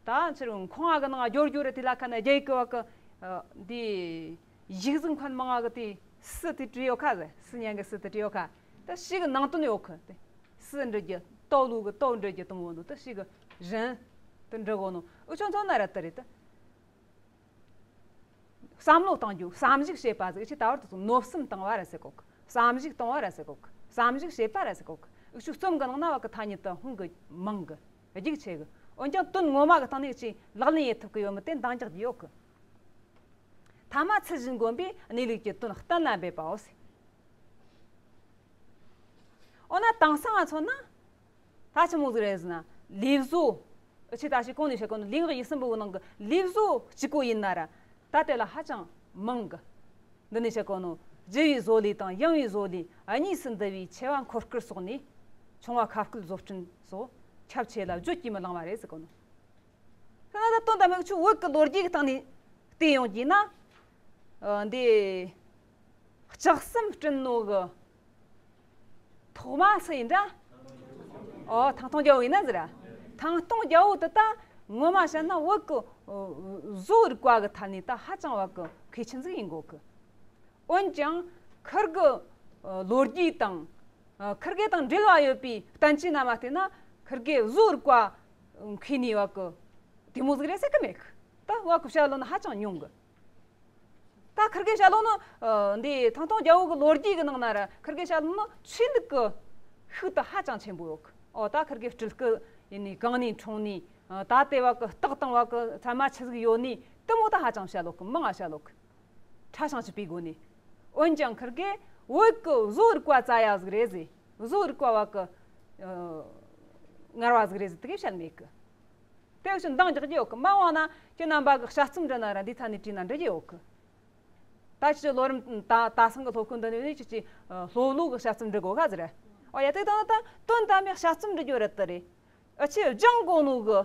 ད་ཕྱིར་ཁོང་ང་གི་ནང་སྦྱོར་རྒྱུ་ར་དེ་ལ་ཁ་ན་རྒྱ་ཡིག་གི་བ་གི་དེ་ཡིག་གཟུགས་མཁན་མང་ང་གི་དེ་སི་དེ་བྲིས་ཡོད་ཁ་ཟེར། སི་ཉན་གི་སི་དེ་བྲིས་ཡོད་ཁ། ད་ཤི་གི་ནང་དོན་ཡོད་ཁ། དེ་སི་འབྲི་རྒྱུ་ཏོ་ལུ་གི་ཏོ་འབྲི་རྒྱུ་དེ་མོ་འདུག་ད་ཤི་གི་རན་དེ་འབྲི་གོ་ནོ་འུ་ཆོ་མཚོན་ན་ར་དེ་རེད་ད། བསམ་བློ་གཏང་རྒྱུ། བསམ་གཞིག་བྱེད་པ་ཟིག་ཆེ་ད་བར་དུ་མནོ་བསམ་བཏང་བ་ར་ཟེར་གོ་གི། བསམ་གཞིག་གཏོང་བ་ར་ཟེར་གོ་གི། བསམ་གཞིག་བྱེད་པ་ར་ཟེར་གོ་གི། འུ་ཆོ་རྩོམ་གི་ནང་ན་བ་གི་ཐ་སྙད་དུ་ཧུང་གི་མང་གི། རྒྱུག་ཆེ་གི། འོན་ཀྱང་དོན་ངོ་མ་གི་སྟེང་ནས་ཅིག་ལག་ལེན་ཡེད་ཐུབ་གི་ཡོད་མི་དེ་འདང་རྒྱག་རྒྱུ་ཡོད་གི། ཐ་མ་ཚུལ་བཞིན་བསྒོམས་པས་གནས་ལུགས་ཀྱི་དོན་གཏན་ལ་འབེབས་པའོ་ཟེར། འོ་ན་དེང་སང་ང་མཚོན་ན། ད་ཆི་མོ་ཟིག་རེད་ཟེར་ན། ལས་བཟོ། འུ་ཆོས་ད་ཅི་གོང་ནས་བཤད་གོ་ནོ་ལུས་ངག་ཡིད་གསུམ་པོའི་ནང་གི་ལས་བཟོ་གཅིག་པོ་ཡིན་ན་ར། ད་དེ་ལ་ཧ་ཅང་མང་གི། འདི་ནས་བཤད་གོ་ནོ་ལྗི་བའི་བཟོ་ལས་དང་ཡང་བའི་བཟོ་ལས་གཉིས་སུ་འདུ་བའི་ཆེ་བ་འཁོར་སྐུལ་སོགས་ནས། ཆུང་བ་ཁ་སྐུལ་བཟོ་སྐྲུན་སོགས་ཁྱབ་ཆེ་ལ་བརྗོད་ཀྱིས་མི་ལང་བ་རེད་ཟེར་གོ་ནོ། དེ་ན་ད་དོན་དམ་པའི་ཆུ་བོད་ཀྱི་ལོ་རྒྱུས་ཀྱི་སྟེང་ནས་བལྟས་ཡོང་གི་ན། ཨ། འདི་ལྕགས་ཟམ་བསྐྲུན་ནོ་གི་ཐོག་མ་སུ་ཡིན་འདྲ། ཨོ། ཐང་སྟོང་རྒྱལ་པོ་ཡིན་ན་ཟེར་ར། ཐང་སྟོང་རྒྱལ་པོ་དེ་ད་ངོ་མ་བཤད་ན་བོད་ཀྱི་བཟོ་རིག་པ་གི་ཐད་ནས་ད་ཧ་ཅང་བ་གི་མཁས་ཆེན་ཟིག་ཡིན་དགོས་གི། འོན་ཀྱང་ཁིར་གི་ལོ་རྒྱུས་དང་། ཁིར་གེ་དང་འབྲེལ་བ་ཡོད་པའི་བསྟན་བཅོས་རྣམས་ལ་བལྟས་ན་ཁིར་གེ་བཟོ་རིག་པ་མཁས་ནི་བ་གི་དེ་མོ་ཟིག་རེད་ཟེར་གི་མེད་གི། ད་བ་གི་བཤད་ལོ་ན་ཧ་ཅང་ཉུང་གི། ད་ཁིར་གེ་བཤད་ལོ་ནི། ཨ། འདི་ཐང་སྟོང་རྒྱལ་པོ་གི་ལོ་རྒྱུས་ཀྱི་ནང་ན་ར་ཁིར་གེ་བཤད་ལོ་ནི་ཆོས་ལུགས་ཀྱི་ཤུགས་དེ་ཧ་ཅང་ཆེན་པོ་ཡོད་གི། ཨོ། ད་ཁིར་གེ་སྤྲུལ་སྐུ་ཡིན་ནི་གང་ནས་འཁྲུངས་ནི། ཨ། ད་དེ་བ་གི་རྟགས་དང་བ་གི་ཚད་མ་ཆི་ཟིག་ཡོད་ནི་དེ་མོ་ད་ཧ་ཅང་བཤད་ལོ་གི། མང་ང་བཤད་ལོ་གི། ཕྲ་ཞིང་ཕྱུག་པའི་སྒོ་ནས། འོན་ཀྱང་ཁིར་གེ་བོད་ཀྱི་བཟོ་རིག་པ་རྩ་ཡ་ཟིག་རེད་ཟེར། བཟོ་རིག་པ་བ་གི། ཨ། ངར་བ་ཟིག་རེད་ཟེར་དེ་གེ་བཤད་མེད་གི། དེ་བཞིན་འདང་རྒྱག་རྒྱུ་ཡོད་གི། མ་འོངས་ན་ཁྱེད་རྣམ་པ་གི་དཔྱད་རྩོམ་འབྲི་ན་ར་འདི་ཐད་ནས་བྲིས་ན་འགྲིག་རྒྱུ་ཡོད་གི། ད་ཁྱེད་ལོ་རིམ་ད་ད་སང་གི་སློབ་ཁུངས་འདི་ནས་ཁྱེད་ཀྱི་སློབ་ལོ་གི་དཔྱད་རྩོམ་འབྲི་དགོས་ག་ཟེར། ཨོ་ཡ། དེ་དང་ད་དོན་དམ་པའི་དཔྱད་རྩོམ་འབྲི་རྒྱུ་རེད་དེ་རེད། ཨ། ཁྱེད་སྦྱང་དགོས་ནོ་གི་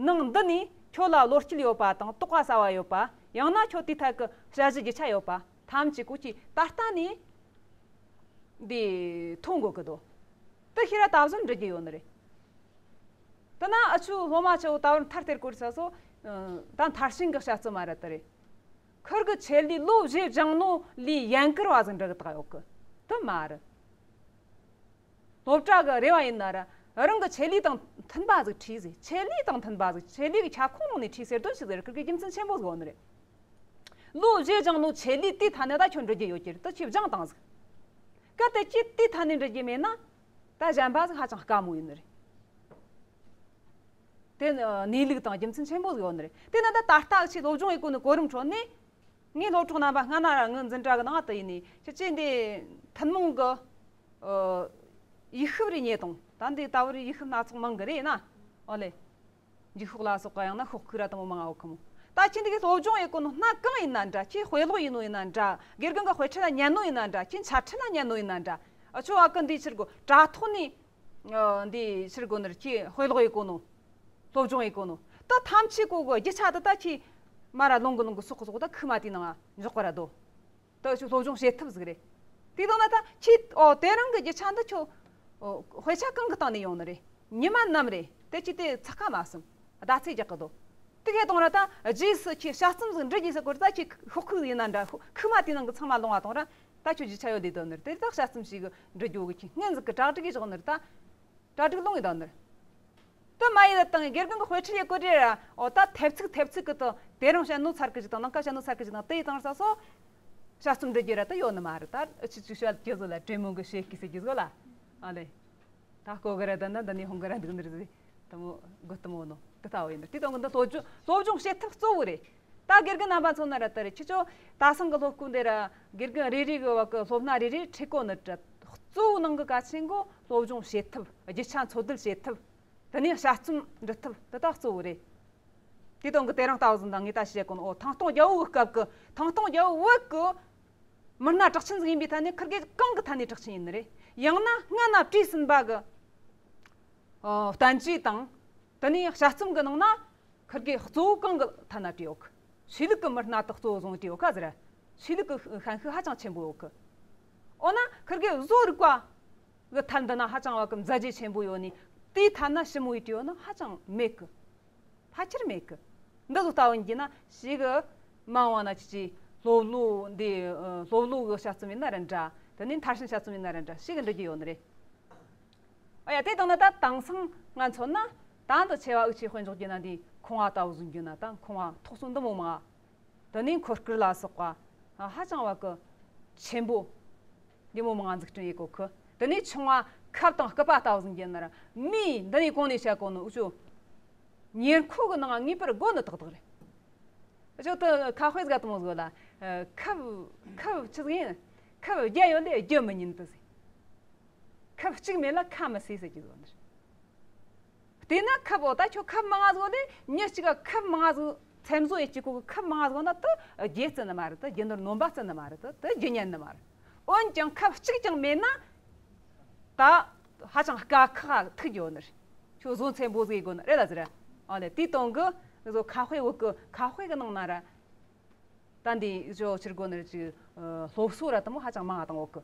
ནང་འདི་ནས་ཁྱོད་ལ་བློ་སྐྱེད་ཡོད་པ་དང་དོགས་པ་ཟ་བ་ཡོད་པ། ཡང་ན་ཁྱོད་དེའི་ཐད་ཀྱི་དཔྱད་གཞི་རྒྱུ་ཆ་ཡོད་པ་ཐམས་ཅད་ཀོ་ཅི་ད་ལྟ་ནས། འདི་མཐོང་དགོས་ཀྱི་འདུག་དེ་ཤེས་ར་ད་གཟོད་འབྲི་རྒྱུ་ཡོད་ནི་རེད། དེ་ན་ཨ་ཆུ་སློབ་མ་ཆེ་བོ་ད་བར་མཐར་སྟེར་སྐོར་ས་སོ། ད་མཐར་ཕྱིན་གྱི་དཔྱད་རྩོམ་མ་རེད་དེ་རེད། ཁིར་གི་ཆེད་ལས་སློབ་བཞེས་སྦྱང་ནོ་ལས་ཡན་གར་བ་ཟིག་འབྲི་གི་བཏགས་ཡོད་གི། དེ་མ་རེད། སློབ་གྲྭ་གི་རེ་བ་ཡིན་ན་ར་རང་གི་ཆེད་ལས་དང་མཐུན་པ་ཟིག་ཁྲིད་ཟེར། ཆེད་ལས་དང་མཐུན་པ་ཟིག་ཆེད་ལས་གི་ཁྱབ་ཁོངས་ནང་ནས་ཁྲིད་ཟེར་དོན་ཞིག་ཟེར། ཁིར་གི་རྒྱུ་མཚན་ཆེན་པོ་ཟིག་ཡོད་ནི་རེད། ལོ་བཞི་སྦྱངས་ནོ་ཆེད་ལས་དེའི་ཐད་ནས་ད་ཁྱོད་འགྲུབ་རྒྱུ་ཡོད་ཀྱི་རེད། ད་ཁྱོད་སྦྱངས་བཏང་ཟིག་གལ་ཏེ་ཁྱོད་དེའི་ཐད་ནས་འགྲུབ་རྒྱུ་མེད་ན་ད་གཞན་པ་ཟིག་ཧ་ཅང་དཀའ་མོ་ཡིན་ནི་རེད། དེ་གནས་ལུགས་དང་རྒྱུ་མཚན་ཆེན་པོ་ཟིག་ཡོད་ནི་རེད། དེ་ན་ད་ད་ལྟ་ཆེས་སློབ་སྦྱོང་ཡེད་གོ་ནི་གོ་རིམ་ཁྲོད་ནས་ངས་སློབ་གྲོགས་རྣམ་པ་སྔ་ན་ར་ངའི་འཛིན་གྲྭ་གི་ནང་དུ་ཡིན་ནས་ཁྱེད་ཀྱིས་འདི་ཐུན་མོང་གི་ཨ་ཡིག་ཤུབས་རེ་རྙེད་དང་། ད་འདི་ལྟ་བུར་ཡིག་ཤུབས་སྣ་ཚོགས་མང་གི་རེད་ན། ཨོ་ལེ། འགྱིག་ཤོག་ལ་སོགས་པ་ཡང་ན་ཤོག་ཁུག་ར་དང་པོ་མང་ང་ཡོད་གི་མོ། ད་ཁྱེད་འདི་གི་སློབ་སྦྱོང་ཡེད་གོ་ནོ་སྣ་གང་ཡིན་ན་འདྲ། ཁྱེད་དཔེ་ཀློག་ཡིན་ནོ་ཡིན་ན་འདྲ། དགེ་རྒན་གི་དཔེ་ཁྲིད་ལ་ཉན་ནོ་ཡིན་ན་འདྲ། ཁྱེད་འཆད་ཁྲིད་ལ་ཉན་ནོ་ཡིན་ན་འདྲ། ཨ་ཆོ་ཨ་ཀི་འདི་ཕྱིར་གོ་དྲ་ཐོག་ནས་ཨ་འདི་ཕྱིར་གོ་ནར་ཁྱེད་དཔེ་ཀློག་ཡེད་གོ་ནོ། སློབ་སྦྱོང་ཡེད་གོ་ནོ། ད་ཐམས་ཅད་གོ་གི་རྒྱུ་ཆ་དེ་ད་ཁྱེད་མ་ར་ལོང་གི་ལོང་གི་སོག་གི་སོག་ད་ཁུག་མ་དེའི་ནང་འཇོག་པ་ར་དོ། ད་ཁྱོད་སློབ་སྦྱོང་བྱེད་ཐབས་ཟིག་རེད། དེ་དང་ན་ད་ཁྱེད་ཨོ་དེ་རིང་གི་རྒྱུ་ཆ་འདི་ཁྱོད་ཨོ་དཔེ་ཆ་གང་གི་སྟེང་ནས་ཡོང་ནི་རེད། ཉི་མ་ནམ་རེད། དེ་ཁྱེད་དེ་ཚགས་ཁ་མ་སོང་། ཟླ་ཚེས་རྒྱག་གི་དོ། དེ་གས་གཏོང་ར་ད་རྗེས་སུ་ཁྱེད་དཔྱད་རྩོམ་ཟིག་འབྲི་རྒྱུ་ཟེར་གོ་ར་ད་ཁྱེད་ཤོག་ཁུག་ཡིན་ན་འདྲ། ཁུག་མ་དེའི་ནང་གི་ཚང་མ་ལོང་བ་གཏོང་ར། ད་ཁྱོད་རྒྱུ་ཆ་ཡོད་ལས་དོ་ནི་རེད། དེ་ད་དཔྱད་རྩོམ་ཞིག་འབྲི་རྒྱུ་གི་ཁྱེད་སྔན་ཟིག་གི་གྲ་སྒྲིག་གི་བཞག་ནི་རེད་ད། གྲ་སྒྲིག་ལོང་ཡིན་དང་ནི། དུ་མ་ཡིན་ལ་དང་དགེ་རྒན་གི་དཔེ་ཁྲིད་ཡེད་གོ་དུས་ར། ཨོ་ད་ཐེབས་ཚིག་ཐེབས་ཚིག་གི་དང་དེ་རིང་བཤད་ནོ་ཚར་གི་ཅིག་དང་ནངས་ཀ་བཤད་ནོ་ཚར་གི་ཅིག་དང་དེ་ཡི་དང་ས་སོ། དཔྱད་རྩོམ་འབྲི་རྒྱུ་ར་ད་ཡོད་ནི་མ་རེད། ད་ཨ་ཆི་ཆི་བཤད་རྒྱུ་ཟོ་ལ་དྲེ་མོ་གི་བཤད་ཀི་ཟེར་རྒྱུ་ཟོ་ལ། ཨ་ལེ། ད་ཀོ་གི་ར་ད་ན་ད་ནི་ཧོང་གི་ར་འདུག་ནི་རེད་ཟེར། ད་མོ་གི་ད་མོ་ནོ་དེ་ལྟ་བུ་ཡིན་ནི། དེ་དང་གི་འདི་སློབ་སྦྱོང་སློབ་སྦྱོང་བྱེད་ཐབས་གཙོ་བོ་རེད། ད་དགེ་རྒན་རྣམ་པ་ཚོ་ན་ར་ད་རེད། ཁྱེད་ཚོ་ད་སང་གི་སློབ་སྐུལ་འདི་ར་དགེ་རྒན་རེ་རེ་གི་བ་གི་སློབ་སྣ་རེ་རེ་ཁྲིད་གོ་ནི་ད་གཙོ་བོ་ནང་གི་གལ་ཆེན་གོ་སློབ་སྦྱོང་བྱེད་ཐབས། རྒྱུ་ཆ་འཚོལ་སྡུད་བྱེད་ཐབས། དེ་ནས་དཔྱད་རྩོམ་འབྲི་ཐབས་དེ་དག་གཙོ་བོ་རེད། དེ་དང་གི་དེ་རིང་ལྟ་བུ་ཟིན་དང་ངས་ད་བཤད་གོ་ནོ། ཨོ་ཐང་སྟོང་རྒྱལ་པོ་གི་སྐབས་གི་ཐང་སྟོང་རྒྱལ་པོ་བོད་གི་མི་སྣ་གྲགས་ཆེན་ཟིག་ཡིན་པའི་ཐད་ནས་ཁིར་གེ་གང་གི་ཐད་ནས་གྲགས་ཆེན་ཡིན་ནི་རེད། ཡང་ན་སྔ་ན་བྲིས་ཟིན་པ་གི་ཨོ་བསྟན་བཅོས་དང་། དེ་ནས་དཔྱད་རྩོམ་གི་ནང་ན་ཁིར་གེ་གཙོ་བོ་གང་གི་ཐད་ན་བྲིས་ཡོད་གི། ཆོས་ལུགས་ཀྱི་མི་སྣ་དག་གཙོ་བོ་བཟུང་བྲིས་ཡོད་ག་ཟེར། ཆོས་ལུགས་ཀྱི་ཤན་ཤུགས་ཧ་ཅང་ཆེན་པོ་ཡོད་གི། འོ་ན་ཁིར་གེ་བཟོ་རིག་པ་གི་ཐད་འདི་ན་ཧ་ཅང་བ་གི་མཛད་རྗེས་ཆེན་པོ་ཡོད་ནི། དེའི་ཐད་ན་ཞིབ་མོ་ཡིས་བྲིས་ཡོད་ན་ཧ་ཅང་མེད་གི། ཕལ་ཆེར་མེད་གི། འདི་ཚོ་ལྟ་བུ་ཡིན་གྱི་ན་ཞིག་གི་མང་བ་ན་ཅི་ཅི་སློབ་ལོ་འདི་ཨ་སློབ་ལོ་གི་དཔྱད་རྩོམ་ཡིན་ན་ར་འདྲ། དེ་ནས་མཐར་ཕྱིན་དཔྱད་རྩོམ་ཡིན་ན་ར་འདྲ་ཞིག་གི་འབྲི་རྒྱུ་ཡོད་ནི་རེད། ཨ་ཡ་དེ་དང་ན་ད་དེང་སང་ང་མཚོན་ན་ད་འདི་ཆེ་བ་འུ་ཆོས་དཔེ་འཇོག་རྒྱུ་ན་འདི་ཁང་བ་ལྟ་བུ་བཟུང་རྒྱུ་ན་ད་ཁང་བ་ཐོག་སོ་འདི་མོ་མང་། དེ་ནས་འཁོར་སྐར་ལ་སོགས་པ་ཧ་ཅང་བ་གི་ཆེན་པོ་འདི་མོ་མང་འཛུགས་སྐྲུན་ཡེད་གོ་གི། དེ་ནས་ཆུང་བ་ཁབ་དང་སྐུད་པ་ལྟ་བུ་ཟིན་རྒྱུ་ན་ར་མི་འདི་ནས་གོང་ནས་བཤད་གོ་ནོ་འུ་ཆོ་ཉེར་མཁོ་གི་ནང་ངེས་པར་དགོས་ནི་ཏག་ཏག་རེད། འུ་ཆོ་དེ་ཁ་དཔེ་ཟིག་དེ་མོ་ཟིག་ལ། ཁབ་ཁབ་ཆི་ཟིག་ཡིན། ཁབ་བརྒྱ་ཡོད་ལས་རྒྱུ་མི་ཉན་དུ་ཟིག་ཁབ་གཅིག་མེད་ལ་ཁ་མི་སོས་ཟེར་གྱི་ཟོ་འདིར། དེས་ན་ཁབ་འོ་ད་ཁྱོད་ཁབ་མང་ང་ཟོ་ལས་མྱི་གཅིག་ག་ཁབ་མང་ང་ཟོ་མཚམས་བཟོ་ཡེ་གཅིག་གོ་གི་ཁབ་མང་ང་ཟོ་ན་དུ་རྒྱུ་བརྩི་ནི་མ་རེད། དུ་རྒྱུ་ནོར་སྣོན་པ་བརྩི་ནི་མ་རེད། དུ་དུ་རྒྱུ་ཉན་ནི་མ་རེད། འོན་ཀྱང་ཁབ་གཅིག་ཀྱང་མེད་ན་ད་ཧ་ཅང་དཀའ་ཁག་ཐུག་ཡོད་ནི་རེད། ཁྱོད་བཟོ་མཚམས་བཟོ་ཡེ་དགོ་ནི་རེད་ལ་ཟེར། ཨ་ལེ་དེའི་དོན་གི་བཟོ་ཁ་དཔེ་བོད་གི་ཁ་དཔེ་གི་ནང་ན་ར། ད་འདི་ཇོ་ཕྱིར་གོ་ནི་ཅིག་སློབ་གསོ་ར་དུ་མོ་ཧ་ཅང་མང་ང་དང་འོག་གི།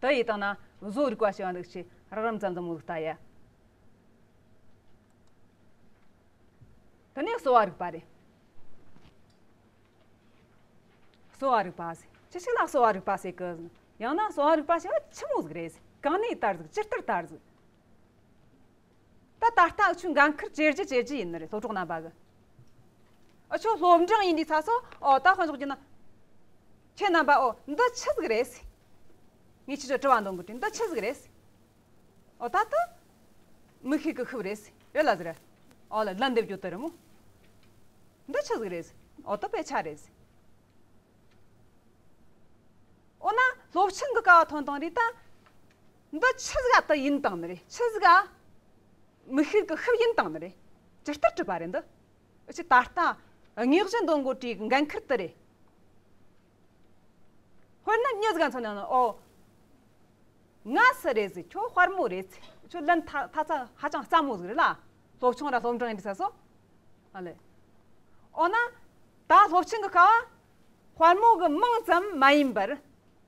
དེ་ཡི་སྟེང་ན་བཟོ་རིག་པ་ཞེས་པ་འདུག་ཅེས་རགས་རིམ་ཙམ་ཙམ་མོ་ཟིག་ལྟ་ཡ། དེ་ནས་གསོ་བ་རིག་པ་རེད། གསོ་བ་རིག་པ་ཟེར་ཅི་ཞིག་ལ་གསོ་བ་རིག་པ་ཟེར་གི། ཡང་ན་གསོ་བ་རིག་པ་ཞེས་པ་ཆི་མོ་ཟིག་རེད་ཟེར། གང་ནས་དར་ཟིག་ཇི་ལྟར་དར་ཟིག་ད་ད་ལྟ་འུ་ཆོས་འགན་ཁུར་བྱེད་རྒྱུ་བྱེད་རྒྱུ་ཡིན་ནི་རེད། སློབ་གྲོགས་རྣམ་པ་གི། འུ་ཆོ་སློབ་འབྲིང་ཡིན་དུས་ཚ་སོ་ཨོ་ད་དཔེ་འཇོག་རྒྱུ་ན། ཁྱེད་རྣམ་པ་ཨོ་འདི་ཆི་ཟིག་རེད་ཟེར། ངས་ཁྱེད་ཆོ་དྲི་བ་འདོན་གི་དྲིས། འདི་ཆི་ཟིག་རེད་ཟེར། ཨོ་ད་ད་མིག་ཤེལ་གི་ཤུབས་རེད་ཟེར་རེད་ལ་ཟེར། ཨོ་ལ་ལན་འདེབས་རྒྱུ་དེ་རེད་མོ། འདི་ཆི་ཟིག་རེད་ཟེར། ཨོ་ད་དཔེ་ཆ་རེད་ཟེར། འོ་ན་སློབ་ཆེན་གྱི་ཀ་བ་ཐོན་དང་རེད་ད། འདི་ཆི་ཟིག་ག་དུ་ཡིན་དང་ནི་རེད། ཆི་ཟིག་ག་མིག་ཤེལ་གྱི་ཤུབས་ཡིན་དང་ནི་རེད། ཇི་ལྟར་གྲུབ་པ་རེད་འདི། འུ་ཆོས་ད་ལྟ་དངོས་གཞི་འདོན་དགོ་དྲིས་འགན་ཁུར་དེ་རེད། དཔེར་ན་མྱི་ཟིག་ག་མཚོན་ན་ནི་ཨོ། ང་སུ་རེད་ཟེར། ཁྱོད་དཔལ་མོ་རེད་ཟེར། ཁྱོད་ལན་ཐ་ཐ་ཚ་ཧ་ཅང་སླ་མོ་ཟིག་རེད་ལ། སློབ་ཆུང་ར་སློབ་འབྲིང་ཡིན་ས་སོ། ཨ་ལེ། འོ་ན། ད་སློབ་ཆེན་གྱི་ཀ་བ། དཔལ་མོ་གི་མིང་ཙམ་མ་ཡིན་པར།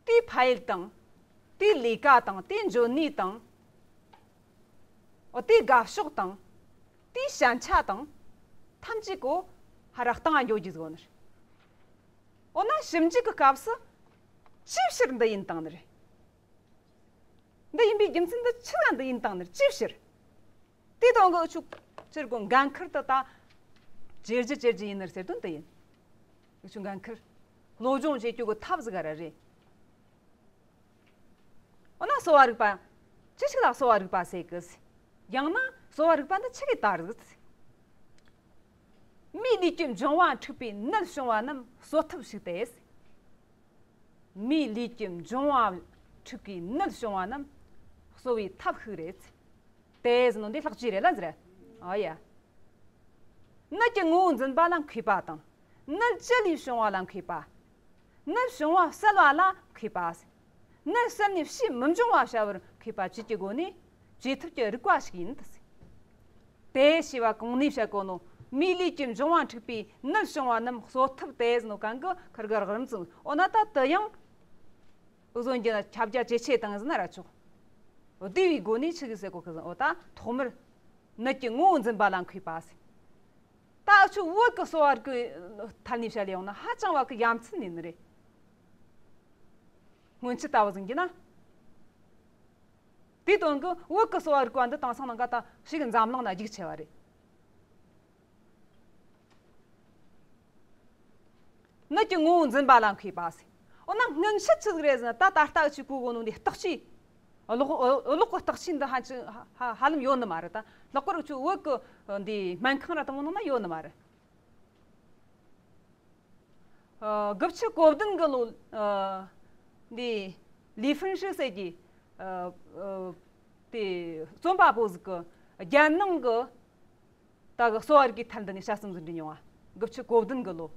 དེའི་ཕ་ཡུལ་དང་། དེའི་ལས་ཀ་དང་། དེའི་འཇོན་ནུས་དང་། འོ་དེའི་དགའ་ཕྱོགས་དང་། དེའི་ཞན་ཆ་དང་། ཐམས་ཅད་གོ་ཧ་ར་སྟེང་ང་འགྱོ་རྒྱུ་ཟིག་ཡོད་ནི་རེད། འོ་ན་ཞིབ་འཇུག་གི་སྐབས་སུ་ཅིའི་ཕྱིར་འདི་ཡིན་དང་ནི་རེད། འདི་ཡིན་པའི་རྒྱུ་མཚན་འདི་ཆི་ལ་འདི་ཡིན་བཏང་ནི་རེད། ཅིའི་ཕྱིར། དེ་དང་གི་འུ་ཆོ་ཕྱིར་གོ་འགན་ཁུར་དུ་ད་བརྗེ་རྒྱུ་བཅོ་རྒྱུ་ཡིན་ནི་རེད་ཟེར་དོན་དེ་ཡིན། འུ་ཆོ་འགན་ཁུར། སློབ་སྦྱོང་བྱེད་རྒྱུ་གི་ཐབས་ཟིག་ར་རེད། འོ་ན་གསོ་བ་རིག་པ། ཅི་ཞིག་ལ་གསོ་བ་རིག་པ་ཟེར་གི། ཡང་ན་གསོ་བ་རིག་པ་འདི་ཆི་གི་ལྟར་ཟིག། མིའི་ལུས་ཀྱི་འབྱུང་བ་འཁྲུགས་པའི་ནད་བྱུང་བ་རྣམས་གསོ་ཐབས་ཤིག་སྟེ། མིའི་ལུས་ཀྱི་འབྱུང་བ་འཁྲུགས་པའི་ནད་བྱུང་བ་རྣམས་གསོ་བའི་ཐབས་ཤིག་རེད། དེ་ཟེར་ནོ་འདི་ལྷག་བཅོས་རེད་ལ་ཟེར། ཨ་ཡ། ནད་ཀྱི་ངོ་བོ་འཛིན་པ་ལ་མཁས་པ་དང་། ནད་ཅི་ལས་བྱུང་བ་ལ་མཁས་པ། ནད་བྱུང་བ་བསལ་བ་ལ་མཁས་པ། ནད་བསལ་ནས་ཕྱིས་མི་འབྱུང་བ་བྱ་བར་མཁས་པ་བཅས་ཀྱི་སྒོ་ནས་བཅོས་ཐབས་ཀྱི་རིག་པ་ཞིག་ཡིན་ཏེ། དེ་ཞེས་པ་གོང་ནས་བཤད་གོ་ནོ། མིའི་ལུས་ཀྱི་འབྱུང་བ་འཁྲུགས་པའི་ནད་བྱུང་བ་རྣམས་གསོ་ཐབས་དེ་ཟེར་ནོ་གང་གི་ཁུར་གི་རགས་རིམ་ཙམ། འོ་ན་ད་དུ་ཡང་འུ་ཟོ་འགྱུར་ན་ཁྱབ་རྒྱ་ཇེ་ཆེ་བཏང་ཟིན་ན་ར་ཆོག། འོ་དེ་བའི་སྒོ་ནས་ཆི་གི་ཟེར་གོ་གི་ཟིན། འོ་ད་ཐོག་མར་ནད་ཀྱི་ངོ་བོ་འཛིན་པ་ལ་མཁས་པ་ཟེར། ད་འུ་ཆོ་བོད་ཀྱི་གསོ་བ་རིག་གི་ཐད་ནས་བཤད་ལེ་ཡོང་ན་ཧ་ཅང་བ་གི་ཡ་མཚན་ཡིན་ནི་རེད། སྔོན་ཆད་ལྟ་བུ་ཟིན་གྱི་ན། དེའི་དོན་གྱི་བོད་ཀྱི་གསོ་བ་རིག་པ་འདི་དེང་སང་ནང་ག་ད་ཞིག་འཛམ་གླིང་ན་རྒྱུགས་ཆེ་བ་རེད། ནད་ཀྱི་ངོ་བོ་འཛིན་པ་ལ་མཁས་པ་ཟེར། འོ་ན་སྔོན་ཆད་ཆི་ཟིག་རེད་ཟེར་ན། ད་ད་ལྟ་འུ་ཆོས་གོ་གོ་ནོ་འདི་བརྟག་དཔྱད། གློག་གློག་གི་བརྟག་དཔྱད་འདི་ཧ་ཅང་ཧ་ཧ་ཧ་ལམ་ཡོད་ནི་མ་རེད། ད་ལྷག་པར་འུ་ཆོ་བོད་ཀྱི་འདི་སྨན་ཁང་ར་དང་པོ་ནང་ན་ཡོད་ནི་མ་རེད། ཨ། དགུ་བཅུ་གོ་བདུན་གི་ལོ། ཨ། འདི་ལི་ཧྥུན་ཧྲི་ཟེར་གྱི། ཨ། ཨ། དེ་རྩོམ་པ་པོ་ཟིག་གི་རྒྱལ་ནང་གི་ད་གི་གསོ་བ་རིག་གི་ཐད་འདི་ནས་དཔྱད་རྩོམ་ཟིག་འབྲི་མྱོང་བ། དགུ་བཅུ་གོ་བདུན་གི་ལོ།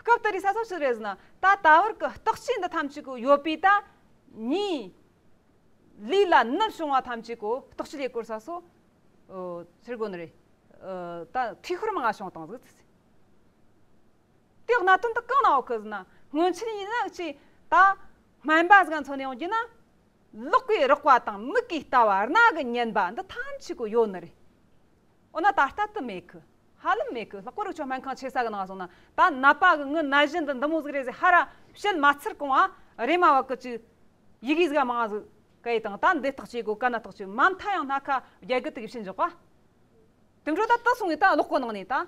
སྐབས་དེ་རིང་ས་ས་ཆི་རེད་ཟེར་ན། ད་ད་བར་གི་བརྟག་དཔྱད་འདི་ཐམས་ཅད་གོ་ཡོད་པའི་ད་མིའི་ལུས་ལ་ནད་བྱུང་བ་ཐམས་ཅད་གོ་བརྟག་དཔྱད་ལས་སྐོར་ས་སོ། ཨོ། ཟེར་གོ་ནི་རེད། ཨ། ད་འཐུས་ཤོར་མང་ང་བྱུང་བཏང་ཟིག། དེ་གནད་དོན་དེ་གང་ན་ཡོད་གི་ཟེར་ན། སྔོན་ཆད་ཡིན་ན་ཅི་ད་སྨན་པ་ཟིག་མཚོན་ནས་ཡོང་རྒྱུ་ན། ལག་གིས་རེག་པ་དང་མིག་གིས་ལྟ་བ། རྣ་གིས་ཉན་པ་འདི་ཐམས་ཅད་གོ་ཡོད་ནི་རེད། འོ་ན་ད་ལྟ་དུ་མེད་གི། ཧ་ལམ་མེད་གི། ལྷག་པར་དུ་ཁྱོད་སྨན་ཁང་ཆེ་ས་གི་ནང་སོང་ན། ད་ནད་པ་གི་ངི་ནད་གཞི་འདི་འདི་མོ་ཟིག་རེད་ཟེར་ཧ་ར་བཤད་མ་ཚར་གོང་ང་རེམ་མ་བ་གི་ཅིག་ཡི་གེ་ཟིག་མང་ཟིག་ག་ཡི་དང་། ད་འདི་བརྟག་དཔྱད་གོ་ག་ན་བརྟག་དཔྱད་མ་མཐའ་ཡང་སྣ་ཁ་རྒྱ་གི་དུ་གི་བྱིན་འཇོག་པ། དེ་འཕྲོ་ད་དུ་སོང་ངི་ད་ལག་གི་ནང་ནས་ད།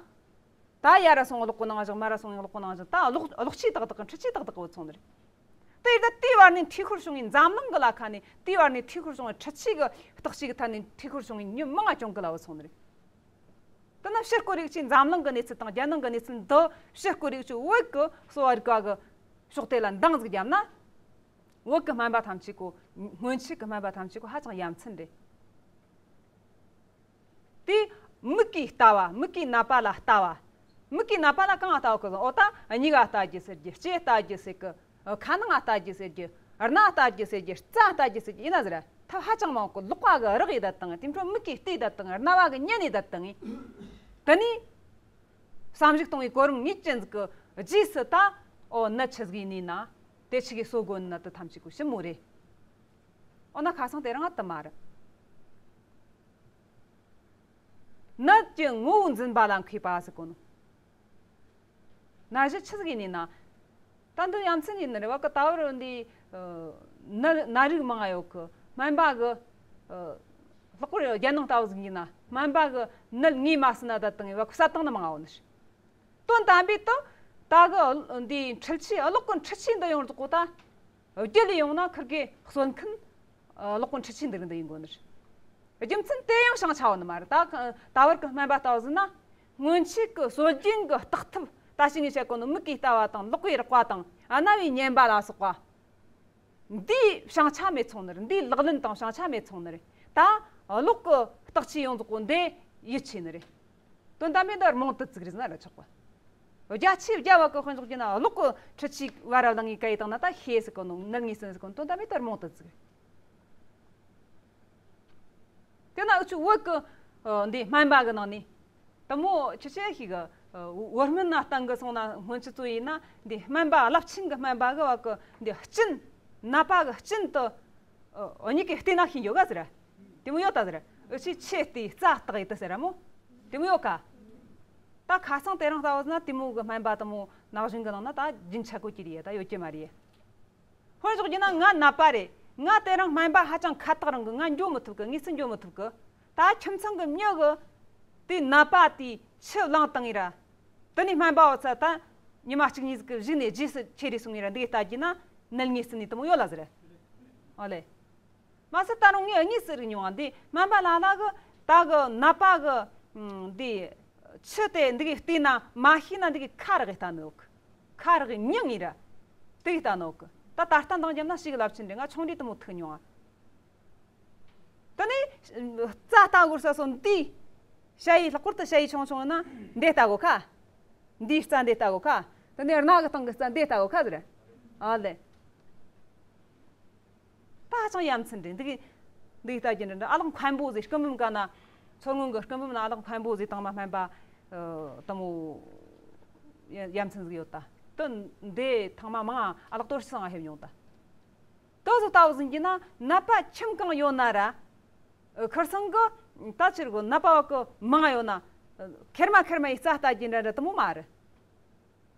ད་ཡ་ར་སོང་ལག་གི་ནང་བཞག་མ་ར་སོང་ལག་གི་ནང་བཞག་ད་ལོག་ལོག་ཆི་ཏག་ཏག་གི་འཕྲུལ་ཆས་ཏག་ཏག་གི་བུད་སོང་ནི་རེད། དེ་ཡི་ད་དེའི་བར་ནས་འཐུས་ཤོར་བྱུང་ངི་འཛམ་གླིང་གི་ལ་ཁ་ནས། དེའི་བར་ནས་འཐུས་ཤོར་བྱུང་ངི་འཕྲུལ་ཆས་གི་བརྟག་དཔྱད་གི་ཐད་ནས་འཐུས་ཤོར་བྱུང་ངི་མྱི་མང་ང་གྱོང་གི་ལ་བུད་སོང་ནི་རེད། དེ་ན་ཕྱིར་སྐོར་རིག་ཅིག་འཛམ་གླིང་གི་གནས་ཚུལ་དང་རྒྱལ་ནང་གི་གནས་ཚུལ་འདི་ཕྱིར་སྐོར་རིག་ཅིག་བོད་གི་གསོ་བ་རིག་པ་གི་ཕྱོགས་དེ་ལ་འདང་ཟིག་བརྒྱབ་ན། བོད་གི་སྨན་པ་ཐམས་ཅད་གོ། སྔོན་ཆད་གི་སྨན་པ་ཐམས་ཅད་གོ་ཧ་ཅང་ཡ་མཚན་རེད། དེ་མིག་གིས་ལྟ་བ། མིག་གིས་ནད་པ་ལ་ལྟ་བ། མིག་གིས་ནད་པ་ལ་གང་ལྟ་བ་གི་ཟེར། འོ་ད་མྱིག་ག་ལྟ་རྒྱུ་ཟེར་རྒྱུ། ལྕེ་ལྟ་རྒྱུ་ཟེར་གི། ཁ་ནང་ལྟ་རྒྱུ་ཟེར་རྒྱུ། རྣ་ལྟ་རྒྱུ་ཟེར་རྒྱུ། རྩ་ལྟ་རྒྱུ་ཟེར་རྒྱུ་ཡིན་ན་ཟེར། ཐབས་ཧ་ཅང་མང་གི། ལག་པ་གི་རེག་ཡེ་ད་བཏང་། དེ་འཕྲོ་མིག་གིས་ལྟ་ཡེ་ད་བཏང་། རྣ་བ་གིས་ཉན་ཡེ་ད་བཏང་། དེ་ནས་བསམ་གཞིག་གཏོང་བའི་གོ་རིམ་ངེས་ཅན་ཟིག་གི་རྗེས་སུ་ད། འོ་ནད་ཆི་ཟིག་ཡིན་ནི་ན། དེ་ཆི་གི་གསོ་དགོས་ནི་ན་དེ་ཐམས་ཅད་གོ་ཞིབ་མོ་རེད། འོ་ན་ཁ་སང་དེ་རིང་ང་དུ་མ་རེད། ནད་ཀྱི་ངོ་བོ་འཛིན་པ་ལ་མཁས་པ་ཟེར་གོ་ནོ། ནད་གཞི་ཆི་ཟིག་ཡིན་ནི་ན། ད་འདི་ཡ་མཚན་ཡིན་ནི་རེད་བ་གི། ད་བར་འདི་ནད་ནད་རིགས་མང་ང་ཡོད་གི། སྨན་པ་གི། ལྷག་པར་རྒྱལ་ནང་ལྟ་བུ་ཟིག་ཡིན་ན། སྨན་པ་གི་ནད་ངོས་མ་ཟིན་ན་ད་བཏང་ངེ་བ་གི་བསད་བཏང་ནི་མང་ང་ཡོད་ནི་རེད། དོན་དམ་པའི་དུ། ད་གི་འདིའི་འཕྲུལ་ཆས། གློག་གི་འཕྲུལ་ཆས་འདི་ཡོང་རྫོགས་གོ་ད། རྒྱུ་ལས་ཡོང་ན་ཁིར་གི་གསོན་མཁན། གློག་གི་འཕྲུལ་ཆས་འདི་རིགས་འདི་ཡིན་དགོས་ནི་རེད། རྒྱུ་མཚན་དེ་ཡང་བྱང་ཆ་ཡོད་ནི་མ་རེད། ད་ད་བར་གི་སྨན་པ་ལྟ་བུ་ཟིན་ན། སྔོན་ཆད་གི་སྲོལ་རྒྱུན་གི་བརྟག་ཐབས། ད་ཅི་ངས་བཤད་གོ་ནོ་མིག་གིས་ལྟ་བ་དང་། ལག་གིས་རེག་པ་དང་། རྣ་བས་ཉན་པ་ལ་སོགས་པ། འདིའི་བྱང་ཆ་མེད་སོང་ནི་རེད། འདིའི་ལག་ལེན་དང་བྱང་ཆ་མེད་སོང་ནི་རེད། ད་གློག་གི་བརྟག་དཔྱད་ཡོངས་རྫོགས་པོ་འདི་ཡིད་ཆེས་ནི་རེད། དོན་དམ་པའི་འདི་རྨོངས་དད་ཟིག་རེད་ཟེར་ན་ར་ཆོག་པ། རྒྱ་ཆེ་རྒྱ་བ་གི་དཔེ་འཇོག་རྒྱུ་ན། གློག་གི་འཕྲུལ་ཆས་བ་ར་ལང་ངི་ག་ཡི་དང་ན་ད་ཤེས་ཟེར་གོ་ནོ། ནད་ངོས་ཟིན་ཟེར་གོ་ནོ། དོན་དམ་པའི་འདི་རྨོངས་དད་ཟིག་རེད། དེ་ན་འུ་ཆོ་བོད་གི་འདི་སྨན་པ་གི་ནང་ནས། དེ་མོ་ཆི་ཆི་ཞིག་གི། བོད་སྨན་ན་སྟེང་གི་སོང་ན། སྔོན་ཆད་ཚོ་ཡིན་ན་འདི་སྨན་པ་རླབས་ཆེན་གི་སྨན་པ་གི་བ་གི་འདི་སྤྱན། ནད་པ་གི་སྤྱན་དུ་འུ་གཉིས་ཀྱིས་བལྟས་ན་ཤེས་ཡོད་ག་ཟེར། དེ་མོ་ཡོད་ད་ཟེར། འུ་ཆོས་ཆེ་སྟེ་རྩ་བརྟག་ཡེ་ད་ཟེར་ར་མོ། དེ་མོ་ཡོད་ག། ད་ཁ་སང་དེ་རིང་ལྟ་བུ་ཟིན་ན་དེ་མོ་གི་སྨན་པ་དེ་མོ་ན་གཞོན་གི་ནང་ན་ད་རྒྱུན་ཆད་གོ་གི་རེད། ད་ཡོད་ཀྱི་མ་རེད། ཧོར་ ཕྱོགས་ཀྱི་ན་ང་ནད་པ་རེད། ང་དེ་རིང་སྨན་པ་ཧ་ཅང་ཁ་ཐག་རིང་གི། ང་འགྱོ་མི་ཐུབ་གི། ངེས་སུ་འགྱོ་མི་ཐུབ་གི། ད་ཁྱིམ་ཚང་གི་མྱི་གི་དེ་ནད་པ་དེ་ཆུ་བླངས་བཏང་ཡིན་ར། དེ་ནས་སྨན་པ་བ་ཚ་ད་ཉི་མ་གཅིག་གཉིས་ཀྱི་གཞུག་ནས་རྗེས་སུ་ཁྱེར་རེ་སོང་ཡིན་ར། འདི་ལྟ་རྒྱུ་ན་ནད་ངེས་སུ་ནས་དེ་མོ་ཡོད་ལ་ཟེར། ཨོ་ལེ། མ་ཟད་ད་རུང་ངས་དངོས་སུ་རིག་མྱོང་བ་འདི། སྨན་པ་ལ་ལ་གི་ད་གི་ནད་པ་གི་འདི་ཆུ་དེ་འདི་གི་བལྟས་ན་མ་ཤེས་ན་འདི་གི་ཁ་རག་གི་ལྟ་ནོ་གི། ཁ་རག་གི་མྱི་ངེས་ར། དེ་གི་ལྟ་ནོ་གི། ད་ད་ལྟ་འདང་རྒྱབ་ན་ཞིག་ལབ་ཕྱིན་རེད། ང་ཆུང་དུས་དེ་མོ་ཐུག་མྱོང་བ། དེ་ནས་རྩ་ལྟ་དགོས་ས་སོ་འདི་ཞ་ཡི་ལྷག་པར་དུ་ཞ་ཡི་ཆུང་ཆུང་ཡིན་ན་འདི་ལྟ་དགོས་ཁ། འདིའི་རྩ་འདི་ལྟ་དགོས་ཁ། དེ་ནས་རྣ་གི་སྟེང་གི་རྩ་འདི་ལྟ་དགོས་ཁ་ཟེར། ཨ་ལེ། ད་ཧ་ཅང་ཡ་མཚན་རེད། འདི་གི་འདི་གི་ལྟ་རྒྱུ་འདྲ་འདྲ། ཨ་ལགས་མཁན་པོ་ཟེར། སྐུ་འབུམ་ག་ན་མཚོ་སྔོན་གི་སྐུ་འབུམ་ན་ཨ་ལགས་མཁན་པོ་ཟེར་དང་མ་སྨན་པ་ཨ་དེ་མོ་ཡ་ཡ་མཚན་ཟིག་ཡོད་ད། དེ་འདི་ཐང་མ་མང་ཨ་ལགས་དོར་ཞི་སང་ང་ཧེབ་མྱོང་ད། དེ་ཟིག་ལྟ་བུ་ཟིན་གྱི་ན་ནད་པ་ཁྱིམ་གང་ཡོད་ན་ར། ཨ་ཁར་སང་གི་ད་ཕྱིར་གི་ནད་པ་བ་གི་མང་ཡོད་ན། ཨ་ཁེར་མ་ཁེར་མ་ཡི་རྩ་ལྟ་རྒྱུ་འདྲ་འདྲ་དེ་མོ་མ་རེད།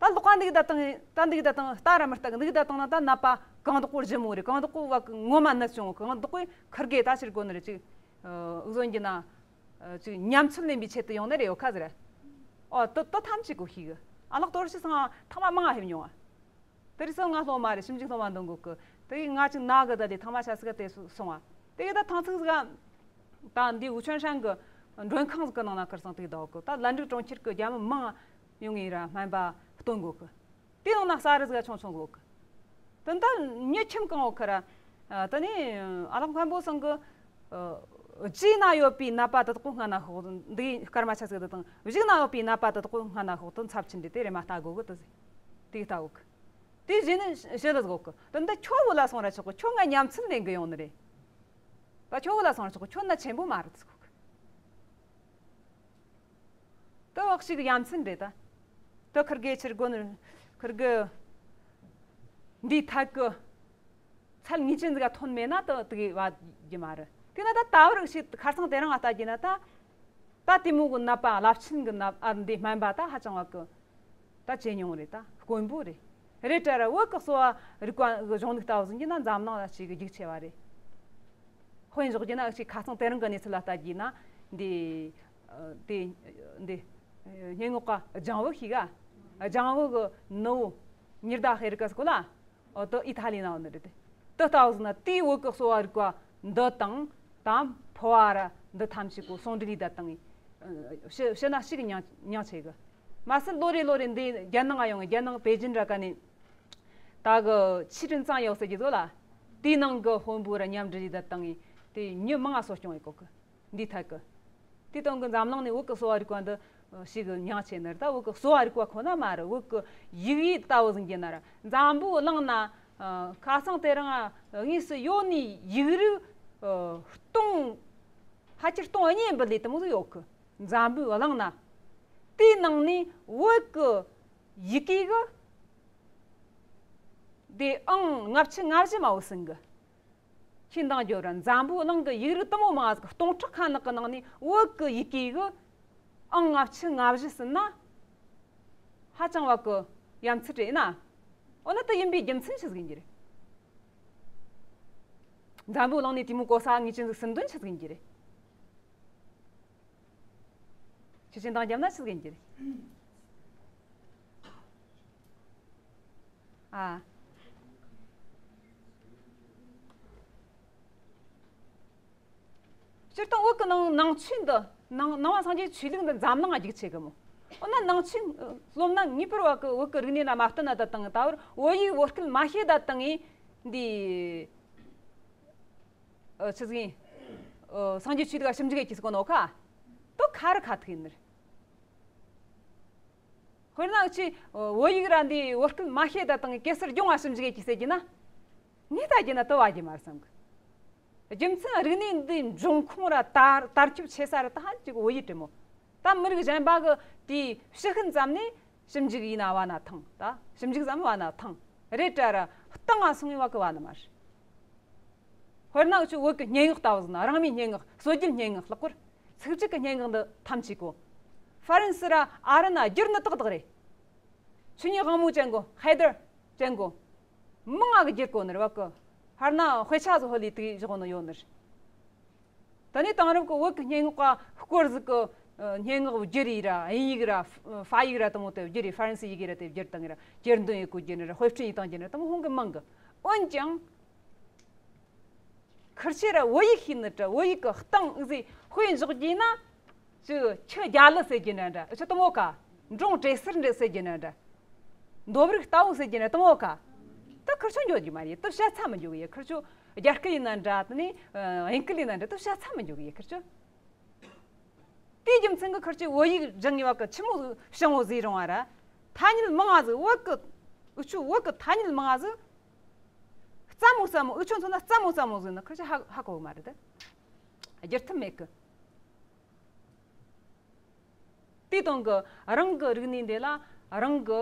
ད་ལོག་ག་འདི་གི་ད་དང་ད་འདི་གི་ད་དང་ལྟ་ར་མི་ལྟ་གི། འདི་གི་ད་དང་ན་ད་ནད་པ་གང་དག་པོ་ལྗིད་མོ་རེད། གང་དག་པོ་བ་གི་ངོ་མ་ནད་བྱུང་། གང་དག་པོ་ཁུར་གེ་ད་ཕྱིར་གོ་ནི་རེད། ཅིག་ཨ་འུ་ཟོན་གྱི་ན་ཨ་ཅིག་ཉམས་ཚོད་ལེན་པའི་ཆེད་དུ་ཡོང་ནི་རེད་ཡོད་ཁ་ཟེར། ཨོ་དེ་དེ་ཐམས་ཅད་གོ་ཤེས་གི། ཨ་ལགས་དོར་ཞི་སང་ཐང་མ་མང་ང་ཧེབ་མྱོང་ཨ། དེ་རིང་སང་ང་སློབ་མ་རེད། ཞིབ་འཇུག་སློབ་མ་འདོན་དགོས་གི། དེ་གི་ང་ཅིག་ན་གི་ད་དེ་ཐང་མ་ཆ་ཟིག་ག་དེ་སོང་བ། དེ་གི་ད་ཐང་ཚིག་ཟིག་ག་ད་འདི་ཝུ་ཆོན་ཧྲན་གི་མགྲོན་ཁང་ཟིག་གི་ནང་ན་ཁར་སང་དེ་གི་ད་གི་ད་ལན་ཀྲུའུ་གྲོང་ཁྱེར་གི་རྒྱ་མི་མང་ཡོང་ངེ་ར་སྨན་པ་སྟོན་དགོས་གི། དེ་ནང་ན་ས་རི་ཟིག་ག་ཆུང་ཆུང་ཟིག་གི། དེ་ད་མྱི་ཁྱིམ་གང་བོ་ཁར་ཨ་དེ་ནས་ཨ་ལགས་མཁན་པོ་སང་གི་ཨ་རྗེས་ན་ཡོད་པའི་ནད་པ་དེ་དག་གོ་སྔ་ན་ཤོག་འདི་སྐར་མ་ཆ་ཟིག་དེ་དང་གཞུག་ན་ཡོད་པའི་ནད་པ་དེ་དག་གོ་སྔ་ན་ཤོག་དེ་འཚབ་ཕྱིན་འདྲི་དེ་རེ་མ་ལྟ་དགོས་གི། དེ་དེ་ལྟ་དགོས་གི། དེ་གཞི་ནས་ཞི་ལ་དགོས་གི། དེ་འདི་ཁྱོད་བོད་ལ་སོང་ར་ཆོག་གི། ཁྱོད་ང་ཉམས་ཚུལ་ལེན་གི་ཡོང་ནི་རེད། ད་ཁྱོད་བོད་ལ་སོང་ར་ཆོག་གི། ཁྱོད་ན་ཆེན་པོ་མ་རེད་ཟེར་གོ་གི། དེ་བག་ཞིག་ཡ་མཚན་རེད་ད། དེ་ཁུར་གེ་ཕྱིར་དགོན་ཁུར་གེ་འདི་ཐད་གི་ཚད་ངེས་ཅན་ཟིག་ག་ཐོན་མེད་ན་དེ་དེ་གི་བ་རྒྱུ་མ་རེད། དེ་ན་ད་ད་བར་ཞིག་ཁར་སང་དེ་རིང་ང་ལྟ་རྒྱུ་ན་ད། ད་དེ་མོ་གི་ནད་པ་རླབས་ཆེན་གི་ནད་ཨ་འདི་སྨན་པ་ད་ཧ་ཅང་བ་གི་ད་ཇེ་ཉུང་རེད། ད་དཀོན་པོ་རེད། རེད་དྲ་ར་བོད་གི་གསོ་བ་རིག་པ་གི་གཞུང་ལུགས་ལྟ་བུ་ཟིན་གྱི་ན་འཛམ་གླིང་ལ་ཅིག་གི་རྒྱུགས་ཆེ་བ་རེད། དཔེ་འཇོག་རྒྱུ་ན་ཅིག་ཁ་སང་དེ་རིང་གི་གནས་ཚུལ་ལ་ལྟ་རྒྱུ་ན་འདི་ཨ་དེ་འདི་སྙན་ངག་ག་ལྗང་བུ་ཤིག་ག། ལྗང་བུ་གི་ནུ་བོ་ཉི་ཟླ་ཧེ་རི་ཀ་སྐོ་ལ། ཨོ་དེ་ཨི་ཐ་ལི་ན་ཡོད་ནི་རེད་དེ། དེ་ལྟ་བུ་ཟིན་ན་དེའི་བོད་ཀྱི་གསོ་བ་རིག་པ་འདི་དང་ད་ཕོ་བ་ར་འདི་ཐམས་ཅད་གོ་ཟུང་འབྲེལ་ཡེད་ད་བཏང་ངས་ཞུ་ཞུ་ན་ཞིག་མྱང་མྱང་ཆེ་གི། མ་ཟད་ལོ་རེ་ལོ་རེ་འདི་རྒྱལ་ནང་ང་ཡོང་ངས། རྒྱལ་ནང་པེ་ཅིན་ར་ཀ་ནས་ད་གི་ཆི་ཀྲིན་ཙང་ཡོད་ཟེར་གྱི་ཟོ་ལ། དེའི་ནང་གི་དཔོན་པོ་ར་མཉམ་འབྲེལ་ཡེད་ད་བཏང་ངས་དེ་མྱི་མང་ང་གསོ་སྐྱོང་ཡེད་གོ་གི། འདི་ཐད་ཀི། དེ་དོན་གི་འཛམ་གླིང་ནས་བོད་ཀྱི་གསོ་བ་རིག་པ་འདི་ཞིག་མྱང་ཆེ་ནི་རེད། ད་བོད་ཀྱི་གསོ་བ་རིག་པ་ཁོ་ན་མ་རེད། བོད་ཀྱི་ཡིག་ཡིག་ལྟ་བུ་ཟིན་གྱི་ན་ར། འཛམ་བུ་གླིང་ན་ཁ་སང་དེ་རིང་དངོས་སུ་ཡོད་ནི་ཡིག་རིགས་སྟོང་ཕལ་ཆེར་སྟོང་གཉིས་འབུལ་ལས་དེ་མོ་ཟིག་ཡོད་གི། འཛམ་བུ་གླིང་ན། དེའི་ནང་ནས་བོད་ཀྱི་ཡི་གེ་གི་དེ་ཨང་ལྔ་བཅུ་ང་བཞི་མ་བུ་ཟིན་གི། ཁྱེད་འདང་རྒྱོབ་ར། འཛམ་བུ་གླིང་གི་ཡིག་རིགས་དུ་མོ་མང་ཟིག་སྟོང་ཕྲག་ཁ་ནག་གི་ནང་ནས་བོད་ཀྱི་ཡི་གེ་གི་ཨང་ལྔ་བཅུ་ང་བཞི་ཟིན་ན་ཧ་ཅང་བ་གི་ཡ་མཚན་རེད་ན། འོ་ན་དེ་ཡིན་པའི་རྒྱུ་མཚན་ཆི་ཟིག་ཡིན་གྱི་རེད། འཛམ་བུ་གླིང་ནས་དེ་མོ་གོ་ས་ངེས་ཅན་ཟིག་ཟིན་དོན་ཆི་ཟིག་ཡིན་གྱི་རེད། ཆི་ཆེན་དང་རྒྱབ་ན་ཆི་ཟིག་ཡིན་གྱི་རེད། ཨ། སྤྱིར་བཏང་བོད་ཀྱི་ནང་ནང་ཆོས་འདི་ནང་ནང་པ་སངས་རྒྱས་ཆོས་ལུགས་འདི་འཛམ་གླིང་ང་རྒྱུགས་ཆེ་གི་མོ། འོ་ན་ནང་ཆོས་སློབ་ན་ངེས་པར་བ་གི་བོད་ཀྱི་རིག་གནས་ལ་མ་བསྟུན་ན་ད་དང་ད་བར་བོད་ཡིག་བོད་སྐད་མ་ཤེས་ད་དང་ངས་འདི། ཨ་ཆི་ཟིག་ཡིན། ཨ་སངས་རྒྱས་ཆོས་ལུགས་ཞིབ་འཇུག་ཡེད་ཀྱི་ཟིག་གོ་ནོ་ཁ། དོ་ཁ་རི་ཁ་ཐུག་ཡིན་ནི་རེད། དཔེར་ན་ཅི་བོད་ཡིག་ར་འདི་བོད་སྐད་མ་ཤེས་ད་དང་གེ་སར་སྦྱོང་བ་ཞིབ་འཇུག་ཡེད་ཀྱི་ཟེར་གྱི་ན། ངས་ལྟ་རྒྱུ་ན་དོ་བ་རྒྱུ་མ་རེད་བསམ་གི། རྒྱུ་མཚན་རིག་གནས་འདི་འབྱུང་ཁུངས་ར་དར་དར་ཁྱབ་ཆེ་ས་ར་ད་ཧ་ཅིག་བོད་ཡིག་དྲི་མོ། ད་མི་རིགས་གཞན་པ་གི་དེའི་ཕྱི་ཤུན་ཙམ་ནས་ཞིབ་འཇུག་ཡིན་ན་བ་ན་ཐང་། ད་ཞིབ་འཇུག་ཙམ་བ་ན་ཐང་། རེད་དྲ་ར་སྟེང་ང་སོང་བའི་བ་གི་བ་ན་མ་རེད། དཔེར་ན་འུ་ཆོ་བོད་ཀྱི་སྙན་ངག་ལྟ་བུ་ཟིན་ན་རང་མོས་སྙན་ངག་སྲོལ་རྒྱུན་སྙན་ངག་ལྷག་པར་ཚིག་གཅིག་གི་སྙན་ངག་འདི་ཐམས་ཅད་གོ། ཧྥ་རན་སི་ར་ཨ་རི་ན་བསྒྱུར་ནི་ཏག་ཏག་རེད། ཆོས་ཉིད་དབང་མོ་ཅན་གོ། ཧེ་དར་ཅན་གོ། མང་ང་གི་བསྒྱུར་གོ་ནི་རེད་བ་གི། ཧར་ན་དཔེ་ཆ་ཟིག་ཧོ་ལི་དུས་བཞག་ནི་ཡོད་ནི་རེད། ད་ནི་དེང་རབས་ཀྱི་བོད་ཀྱི་སྙན་ངག་ག་སྐོར་ཟིག་གི་སྙན་ངག་བསྒྱུར་ཡི་ར། དབྱིན་ཡིག་ར། ཧྥ་ཡིག་ར་དེ་མོ་དེ་བསྒྱུར་ཡི། ཧྥ་རན་སི་ཡི་གེ་ར་དེ་བསྒྱུར་བཏང་ཡི་ར། གྱེར་འདོན་ཡི་གོ་རྒྱུ་ནི་ར། དཔེ་སྐྲུན་ཡི་བཏང་རྒྱུ་ནི་ར། དེ་མོ་ཧོང་གི་མང་གི། འོན་ཀྱང་ཁིར་ཆོ་ར་བོད་ཡིག་ཤེས་ནི་དྲ། བོད་ཡིག་གི་སྟེང་ཟིག་དཔེ་འཇོག་རྒྱུ་ན། ཅི་ཁྱི་རྒྱ་ལི་ཟེར་རྒྱུ་ན་འདྲ། ཨ་ཆོ་དེ་མོ་ཁ། འབྲོང་བྲེ་སེར་འདྲ་ཟེར་རྒྱུ་ན་འདྲ། འདོབ་རིགས་རྟ་བོ་ཟེར་རྒྱུ་ན་དེ་མོ་ཁ། ད་ཁིར་ཆོ་འགྱོ་རྒྱུ་མ་རེད། དེ་བཤད་ཚ་མི་འགྱོ་གི་ཡ། ཁིར་ཆོ་རྒྱ་སྐད་ཡིན་ན་འདྲ། དེ་ནས་དབྱིན་སྐད་ཡིན་ན་འདྲ། དེ་བཤད་ཚ་མི་འགྱོ་གི་ཡ་ཁིར་ཆོ། དེའི་རྒྱུ་མཚན་གྱིས་ཁིར་ཆོས་བོད་ཡིག་སྦྱང་ངེས་པ་གི་ཆི་མོ་བྱང་བོ་ཟིག་རུང་བ་ར། ཐ་སྙད་མང་ང་ཟིག་བོད་གི། འུ་ཆོ་བོད་གི་ཐ་སྙད་མང་ང་ཟིག་རྩ་མོ་རྩ་མོ། འུ་ཆོ་མཚོན་ན་རྩ་མོ་རྩ་མོ་ཟིག་ནི་ཁིར་ཆོས་ཧ་ཧ་གོ་གི་མ་རེད་དེ། བསྒྱུར་ཐབས་མེད་གི། དེའི་དོན་གི་རང་གི་རིག་གནས་འདི་ལ་རང་གི་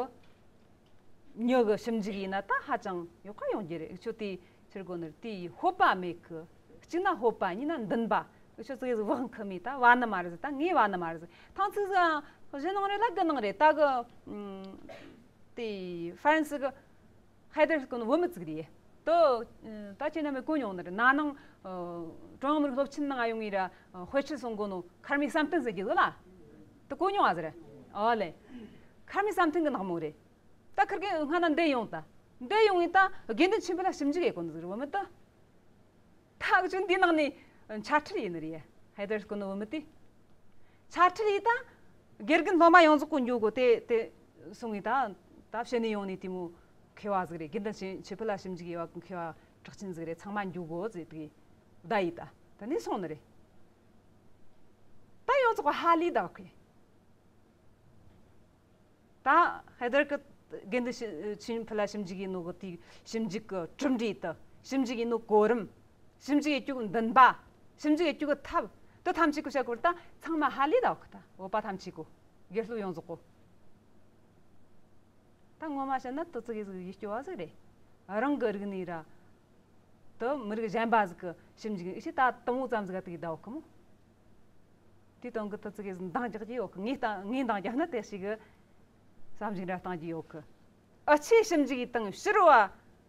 མྱི་གི་ཞིབ་འཇུག་ཡིན་ན་ད་ཧ་ཅང་ཡག་ག་ཡོང་རྒྱུ་རེད། འུ་ཆོ་དེ་ཕྱིར་གོ་ནི་དེ་ཡི་ཧོ་པ་མེད་གི། གཅིག་ན་ཧོ་པ། གཉིས་ན་འདུན་པ། འུ་ཆོ་ཙིག་ཟིག་བག་འཁུམས་མི་ད་བ་ནི་མ་རེད་ཟིག་ད་ངས་བ་ནི་མ་རེད་ཟིག་ཐང་ཚིག་ཟིག་གཞི་ནང་རེད་ལ་དགུ་ནང་རེད། ད་གི་ཨམ། དེ་ཧྥ་རན་སི་གི་ཧའེ་དར་ཀུན་བུ་མི་ཙིག་རེད། དོ་ད་ཁྱེད་རྣམ་པས་གོ་མྱོང་ནི་རེད། ན་ནིང་ཨ་ཀྲུང་དབྱང་མི་རིགས་སློབ་ཆེན་ནང་ཡོང་ངེ་ར། ཨ་དཔེ་ཁྲིད་གསུང་གོ་ནོ་མཁར་རྨེའུ་བསམ་གཏན་ཟེར་རྒྱུ་ལ། དེ་གོ་མྱོང་བ་ཟེར། ཨོ་ལེ། མཁར་རྨེའུ་བསམ་གཏན་གི་ནག་མོ་རེད། ད་ཁིར་གེ་སྔ་ན་འདི་ཡོང་ད། འདི་ཡོང་ངེ་ད་དགེ་འདུན་ཆོས་འཕེལ་ལ་ཞིབ་འཇུག་ཡེ་གོ་ནི་ཟིག་རེད་བུ་མི་ད། ད་འུ་ཆོ་འདི་ནང་ནས་འཆད་ཁྲིད་ཡེ་ནི་རེད། ཧའེ་དར་ཀུན་བུ་མི་དེ། འཆད་ཁྲིད་ཡེ་ད། དགེ་རྒན་སློབ་མ་ཡོངས་རྫོགས་གོ་འགྱོ་གོ་དེ་དེ་སོང་ངེ་ད། ད་ཕྱི་ནས་ཡོང་ནི་དེ་མོ་མཁས་པ་ཟིག་རེད། དགེ་འདུན་ཆོས་འཕེལ་ལ་ཞིབ་འཇུག་ཡེ་བ་མཁས་པ་གྲགས་ཅན་ཟིག་རེད། ཚང་མ་འགྱོ་གོ་ཟེར་དེ་བསྡད་ཡེ་ད། ད་ནས་སོང་ནི་རེད། ད་ཡོངས་རྫོགས་ཧ་ལས་ད་ཁོས། ད་ཧའེ་དར་གི་དགེ་འདུན་ཆོས་འཕེལ་ལ་ཞིབ་འཇུག་ཡེ་ནོ་གི་དེའི་ཞིབ་འཇུག་གི་གྲུབ་འབྲས་དེ། ཞིབ་འཇུག་ཡེ་ནོ་གོ་རིམ། ཞིབ་འཇུག་ཡེ་རྒྱུ་གི་འདུན་པ། ཞིབ་འཇུག་ཡེ་རྒྱུ་གི་ཐབས། དེ་ཐམས་ཅད་གི་བཤད་གོ་ར་ད་ཚང་མ་ཧ་ལས་ད་གི་ད། བོད་པ་ཐམས་ཅད་གོ། དགེ་སློབ་ཡོངས་རྫོགས་གོ། ད་ངོ་མ་བཤད་ན་དེ་ཙིག་གེ་ཟིག་ཡིད་སྐྱོ་བ་ཟིག་རེད། རང་གི་རིག་གནས་ར། དེ་མི་རིགས་གཞན་པ་ཟིག་གི་ཞིབ་འཇུག་ཡེ་ད་དེ་མོ་ཙམ་ཟིག་ག་དེ་གི་ད་གོ་མོ། དེའི་དོན་གི་དེ་ཙིག་གེ་ཟིག་འདང་རྒྱག་རྒྱུ་ཡོད་གི། ངས་ད་ངས་འདང་རྒྱག་ན་དེ་ཞིག་གི་བསམ་གཞིག་འདྲ་གཏང་རྒྱུ་ཡོད་གི། ཨ་ཆེ་ཞིབ་འཇུག་ཡེ་དང་ཕྱི་རོལ་བ་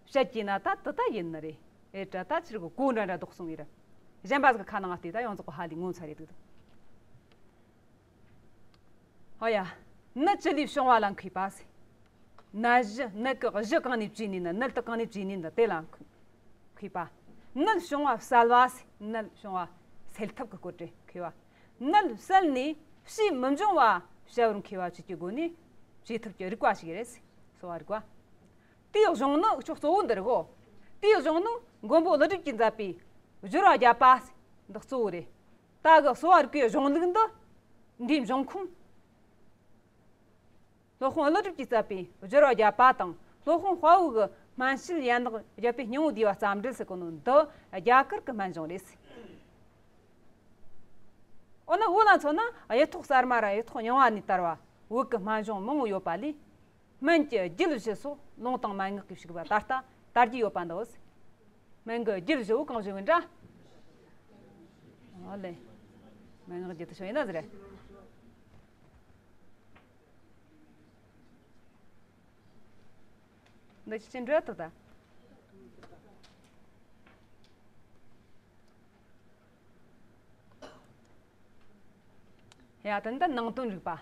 བཤད་ཀྱི་ན་ད་དེ་ད་ཡིན་ནི་རེད། ཨེ་དྲ་ད་ཕྱིར་གི་གོ་འདྲ་འདྲ་ལྡོག་སོང་ཡེ་ར། གཞན་པ་ཟིག་གི་ཁ་ནང་ང་བལྟས་ད་ཡོངས་རྫོགས་གི་ཧ་ལས་ངོ་མཚར་རེད་འདུག་ཧོ་ཡ། ནད་ཅི་ལས་བྱུང་བ་ལ་མཁས་པ་ཟེར། ནད་གཞི། ནད་ཀྱི་གཞི་གང་ནས་བྱུང་ནི་ན། ནད་དེ་གང་ནས་བྱུང་ནི་ན་དེ་ལ་མཁས་པ། ནད་བྱུང་བ་བསལ་བ་ཟེར། ནད་བྱུང་བ་སེལ་ཐབས་ཀྱི་སྐོར་དེ་མཁས་པ། ནད་བསལ་ནས་ཕྱིས་མི་འབྱུང་བ་བྱ་བར་མཁས་པ་བཅས་ཀྱི་སྒོ་ནས་བྱེད་ཐབས་ཀྱི་རིག་པ་ཞིག་རེད་ཟེར། གསོ་བ་རིག་པ། དེའི་གཞུང་ནི་འུ་ཆོ་གཙོ་བོ་འདི་རེད་གོ། དེའི་གཞུང་ནི་མགོན་པོ་ཀླུ་སྒྲུབ་ཀྱིས་མཛད་པའི་སྦྱོར་བ་བརྒྱད་པ་ཟེར་འདི་གཙོ་བོ་རེད། ད་གི་གསོ་བ་རིག་པའི་གཞུང་ལུགས་འདི། འདིའི་འབྱུང་ཁུངས། སློབ་དཔོན་ཀླུ་སྒྲུབ་ཀྱིས་མཛད་པའི་སྦྱོར་བ་བརྒྱད་པ་དང་། སློབ་དཔོན་དཔའ་བོ་གི་སྨན་དཔྱད་ཡན་ལག་བརྒྱད་པའི་སྙིང་པོ་བསྡུས་པ་རྩ་འགྲེལ་ཟེར་གོ་ནོ་འདི་རྒྱ་གར་གྱི་སྨན་གཞུང་རེད། འོ་ན་བོད་ལ་མཚོན་ན་གཡུ་ཐོག་གསར་མ་ར་གཡུ་ཐོག་རྙིང་བ་ནས་དར་བ་བོད་ཀྱི་སྨན་གཞུང་མང་བོ་ཡོད་པ་ལས། སྨན་གྱི་རྒྱུད་བཞི་སོགས་ལུང་དང་མན་ངག་གིས་ཕྱུག་པ་ད་ལྟ་དར་རྒྱུ་ཡོད་པ་འདི་འོ། སྨན་གྱི་རྒྱུད་བཞི་བོ་གང་བཞི་བོ་འདྲ། ཨོ་ལེ། མན་ངག་རྒྱུད་དུ་བྱུང་ཡིན་ན་ཟེར། འདི་ཅི་འདྲ་ཐུབ་ད། ཡ་ད་འདི་ནང་དོན་རིག་པ།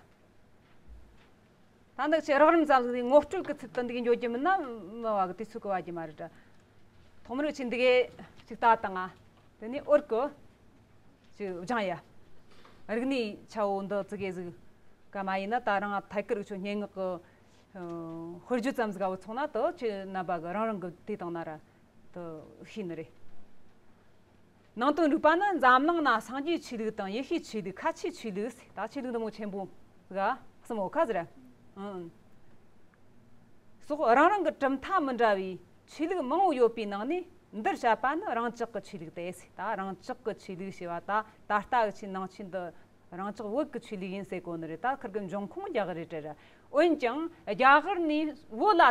ད་འདི་ཆེ་རགས་རིམ་ཙམ་ཟིག་ངོ་སྤྲོད་ཀྱི་ཚུལ་དུ་འདི་འགྱོ་རྒྱུ་མིན་ན་མི་བ་གི་དུས་ཚོད་ཀྱི་བ་རྒྱུ་མ་རེད་དྲ། ཐོག་མར་ཆེ་འདི་གའི་ཅིག་ལྟ་དང་ང་། དེ་ནས་འོར་གི་ཅིག་སྦྱང་ཡ། རིག་གནས་ཆ་བོ་འདི་ཙི་གེ་ཟིག་ག་མ་ཡིན་ན་ད་རང་ཐད་ཀར་ཆོ་སྙན་ངག་གི་དཔེར་བརྗོད་ཙམ་ཟིག་ག་བུད་སོང་ན་དེ་ཆེ་རྣམ་པ་གི་རང་རང་གི་དེ་དང་ན་ར་དེ་ཤེས་ནི་རེད། ནང་དོན་རིག་པ་ནི་འཛམ་གླིང་ན་སངས་རྒྱས་ཆོས་ལུགས་དང་ཡེ་ཤུའི་ཆོས་ལུགས། ཁ་ཆེའི་ཆོས་ལུགས་ཟེར། ད་ཆོས་ལུགས་འདི་མོ་ཆེན་པོ་ག་གསུམ་འོ་ཁ་ཟེར། ཨང་། སོགས་རང་རང་གི་གྲུབ་མཐའ་མི་འདྲ་བའི་ཆོས་ལུགས་མང་བོ་ཡོད་པའི་ནང་ནས་འདིར་བཤད་པ་ནི་རང་ཅག་གི་ཆོས་ལུགས་ཏེ་ཟེར། ད་རང་ཅག་གི་ཆོས་ལུགས་ཞེས་པ་ད་ད་ལྟ་གི་ཆོས་ནང་ཆོས་འདི་རང་ཅག་བོད་ཀྱི་ཆོས་ལུགས་ཡིན་ཟེར་གོ་ནི་རེད། ད་ཁིར་གི་འབྱུང་ཁུངས་རྒྱ་གར་རེད་དྲ་ར། འོན་ཀྱང་རྒྱ་གར་ནས་བོད་ལ་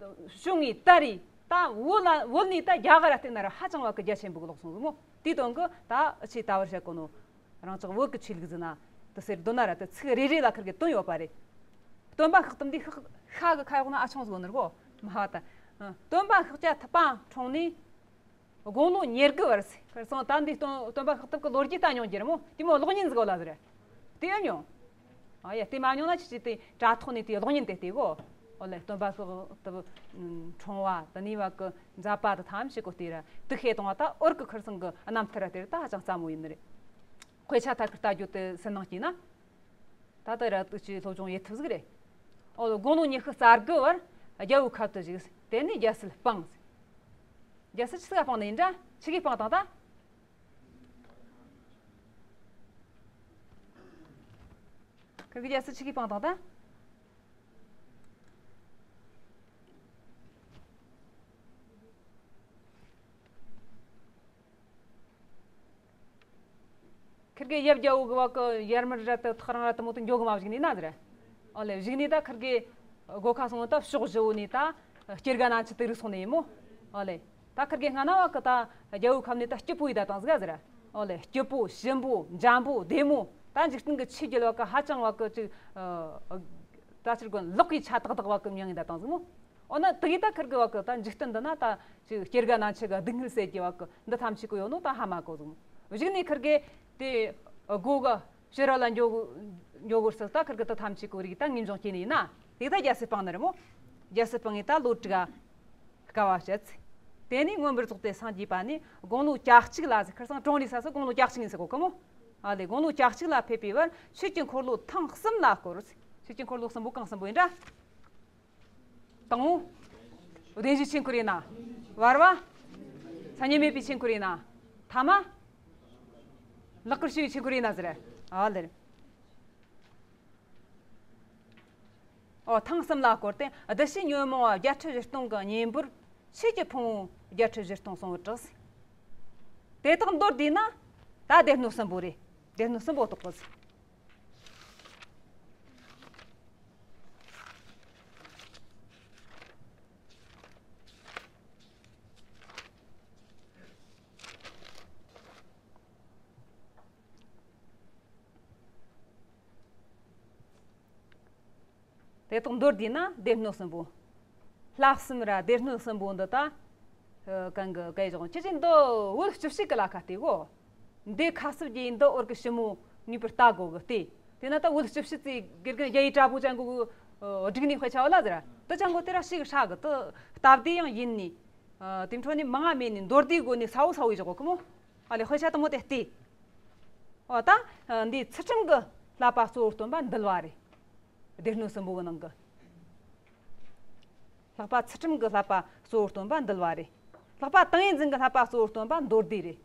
བྱུང་ངེ་ད་རེད། ད་བོད་ལ་བོད་ནས་ད་རྒྱ་གར་ར་བལྟས་ན་ར་ཧ་ཅང་བ་གི་རྒྱ་ཆེན་པོ་གི་ལོག་སོང་ཟིག་མོ། དེའི་དོན་གི་ད་ཨ་ཆེ་ད་བར་བཤད་གོ་ནོ། རང་ཅག་བོད་ཀྱི་ཆོས་ལུགས་ཟེར་ན་དེ་ཟེར་འདོད་ན་ར་དེ་ཚིག་རེ་རེ་ལ་ཁིར་གི་དོན་ཡོད་པ་རེད། སྟོན་པ་ཤག་དུམ་འདི་ཤག་ཤ་གི་ཁ་ཡོག་ན་ཨ་ཆུང་ཟིག་ནི་རྒོ་མ་ཧ་ད། སྟོན་པ་ཤཱཀྱ་ཐུབ་པ་འཁྲུངས་ནས་དགུང་ལོ་ཉེར་དགུ་བར་ཟེར། ཁར་སང་ད་འདི་སྟོན་སྟོན་པ་ཤཱཀྱ་ཐུབ་ཀྱི་ལོ་རྒྱུས་ལྟ་མྱོང་རྒྱུ་རེད་མོ། དེ་མོ་གློག་བརྙན་ཟིག་ལ་ཟེར། དེ་ཡང་མྱོང་། ཨ་ཡ། དེ་མ་མྱོང་ན་ཅི་ཅི་དེ་དྲ་ཐོག་ནས་དེ་གློག་བརྙན་དེ་བལྟས་གོ། ཨོ་ལེ། སྟོན་པ་ཤཱཀྱ་ཐུབ་འཁྲུངས་བ་དེ་ནས་བ་གི་མཛད་པ་དེ་ཐམས་ཅད་གོ་དེ་ར་དེ་ཤེས་བཏང་བ། ད་འོར་གི་ཁར་སང་གི་རྣམ་ཐར་དེ་ར་ད་ཧ་ཅང་སླ་མོ་ཡིན་ནི་རེད། དཔེ་ཆ་ཐད་ཀར་ལྟ་རྒྱུ་དེ་སུན་སྣང་སྐྱེས་ན། ད་ལྟ་ར་དུ་ཅི་སློབ་སྦྱོང་ཡེད་ཐུབ་ཟིག་རེད། ཨོ་ལོ། དགུང་ལོ་ཉི་ཤུ་རྩ་དགུ་བར་རྒྱལ་པོའི་ཁབ་ཏུ་བཞུགས། དེ་ནས་རྒྱལ་སྲིད་སྤངས། རྒྱལ་སྲིད་ཆི་ཟིག་ག་སྤངས་ནི་ཡིན་འདྲ། ཆི་གིས་སྤངས་བཏང་ད། ཁིར་གི་རྒྱལ་སྲིད་ཆི་གིས་སྤངས་བཏང་ད། ཁིར་གི་ཡབ་རྒྱལ་པོ་གི་བ་གི་ཡར་མར་ར་དུ་ཐག་རང་ར་དུ་མོ་དུ་འགྱོ་གི་མ་བཞུགས་ནི་ན་ཟེར། ཨོ་ལེ། བཞུགས་ནི་ད་ཁིར་གི་སྒོ་ཁ་སོང་ད་ཕྱོགས་བཞི་བོ་ནི་ད་སྐྱེ་རྒ་ན་འཆི་དུ་རིག་སོང་ནི་ཡིན་མོ། ཨོ་ལེ། ད་ཁིར་གི་སྔ་ན་བ་གི་ད་རྒྱལ་པོའི་ཁབ་ནི་ད་སྐྱིད་པོ་ཡི་ད་དང་ཟིག་ཟེར། ཨོ་ལེ། སྐྱིད་པོ་ཞིམ་པོ་འཇམ་པོ་བདེ་མོ། ད་འཇིག་རྟེན་གི་ཆོས་བརྒྱད་བ་གི་ཧ་ཅང་བ་གི་ཅིག་ད་ཕྱིར་གོ་ལོག་གི་ཆ་ཏག་ཏག་བ་གི་མྱང་ཡི་ད་དང་ཟིག་མོ། འོ་ན་དེ་གི་ད་ཁིར་གི་བ་གི་ད་འཇིག་རྟེན་འདི་ན་ད་ཅིག་སྐྱེ་རྒ་ན་འཆི་གི་སྡུག་བསྔལ་ཟེར་གི་བ་གི་འདི་ཐམས་ཅད་གི་ཡོད་ནོ་ད་ཧ་མ་གོ་ཟིག་མོ། གཞུག་ནས་ཁིར་གི་དེ་སྒོ་གི་ཕྱི་ར་ལ་འགྱོ་འགྱོ་དགོས་སི་ད་ཁིར་གི་ད་ཐམས་ཅད་གི་རིགས་ད་ངེས་འབྱུང་སྐྱེས་ནི་ཡིན་ན། དེ་ད་རྒྱལ་སྲིད་སྤངས་ནི་རེད་མོ། རྒྱལ་སྲིད་སྤངས་ངེ་ད་ལོ་དྲུག་ག་དཀའ་བ་སྤྱད། དེ་ནས་མངོན་པར་རྫོགས་ཏེ་སངས་རྒྱས་པ་ནི་དགུང་ལོ་གྱ་གཅིག་ལ་ཟེར། ཁར་སང་གྲོང་རི་ས་སུ་དགུང་ལོ་གྱ་གཅིག་ཡིན་ཟེར་གོ་གི་མོ། ཨ་ལེ། དགུང་ལོ་གྱ་གཅིག་ལ་ཕེབས་པའི་བར་ཆོས་ཀྱི་འཁོར་ལོ་ཐེངས་གསུམ་ལ་བསྐོར། ཆོས་ཀྱི་འཁོར་ལོ་གསུམ་པོ་གང་གསུམ་པོ་ཡིན་འདྲ། དང་པོ། བདེན་བཞིའི་ཆོས་འཁོར་ཡིན་ན། བར་བ། མཚན་ཉིད་མེད་པའི་ཆོས་འཁོར་ཡིན་ན། ཐ་མ། ལེགས་པར་བཤད་པའི་ཆོས་འཁོར་ཡིན་ན་ཟེར། ཨ་ལེ། ཨོ། ཐེངས་གསུམ་ལ་བསྐོར་ཏེ་བདུད་བཞི་ཉོན་མོངས་བརྒྱད་ཁྲི་བཞི་སྟོང་གི་གཉེན་པོར་ཆོས་ཀྱི་ཕུང་པོ་བརྒྱད་ཁྲི་བཞི་སྟོང་གསུངས་པར་གྲགས། དེ་དག་མདོར་བསྡུས་ན་ད་སྡེ་སྣོད་གསུམ་པོ་རེད། སྡེ་སྣོད་གསུམ་པོ་རྟོགས་གོ། དེ་དག་མདོར་བསྡུས་ན་སྡེ་སྣོད་གསུམ་པོ། བསླབ་གསུམ་ར་སྡེ་སྣོད་གསུམ་པོ་འདི་ད། ཨ། གང་གི་སྐད་བཞག་ཁྱེད་ཀྱིས་འདི་བོད་སྤྱི་བཤད་ཀྱི་ལ་ཁ་བལྟས་གོ། འདི་ཁ་གསབ་ཀྱིས་འདི་འོར་གི་ཞི་མོ་ངེས་པར་ལྟ་དགོ་གི་སྟེ། དེ་ན་ད་བོད་སྤྱི་བཤད་ཙི་དགེ་རྒན་རྒྱ་ཡིག་དྲ་པོ་ཅན་གོ་གི། ཨ། བསྒྲིགས་ནས་དཔེ་ཆ་བ་ལ་ཟེར། དེ་ཅན་གོ་དེ་ར་ཞིག་ཧྲ་གི་དེ་སྟབས་བདེ་ཡང་ཡིན་ནི། ཨ། དེ་འཕྲོ་ནས་མང་ང་མེད་ནི་མདོར་བསྡུས་སྒོ་ནས་ས་བོ་ས་བོ་ཡི་བཞག་གོ་གི་མོ། ཨ་ལེ། དཔེ་ཆ་དེ་མོ་དེ་བལྟས། འོ་ད། ཨ། འདི་ཚུལ་ཁྲིམས་ཀྱི་བསླབ་པ་གཙོ་བོར་སྟོན་པ་འདུལ་བ་རེད། སྡེ་སྣོད་གསུམ་པོ་གི་ནང་གི། ལྷག་པ་ཚུལ་ཁྲིམས་ཀྱི་བསླབ་པ་གཙོ་བོར་སྟོན་པ་འདུལ་བ་རེད། ལྷག་པ་ཏིང་ངེ་འཛིན་གྱི་བསླབ་པ་གཙོ་བོར་སྟོན་པ་མདོ་སྡེ་རེད།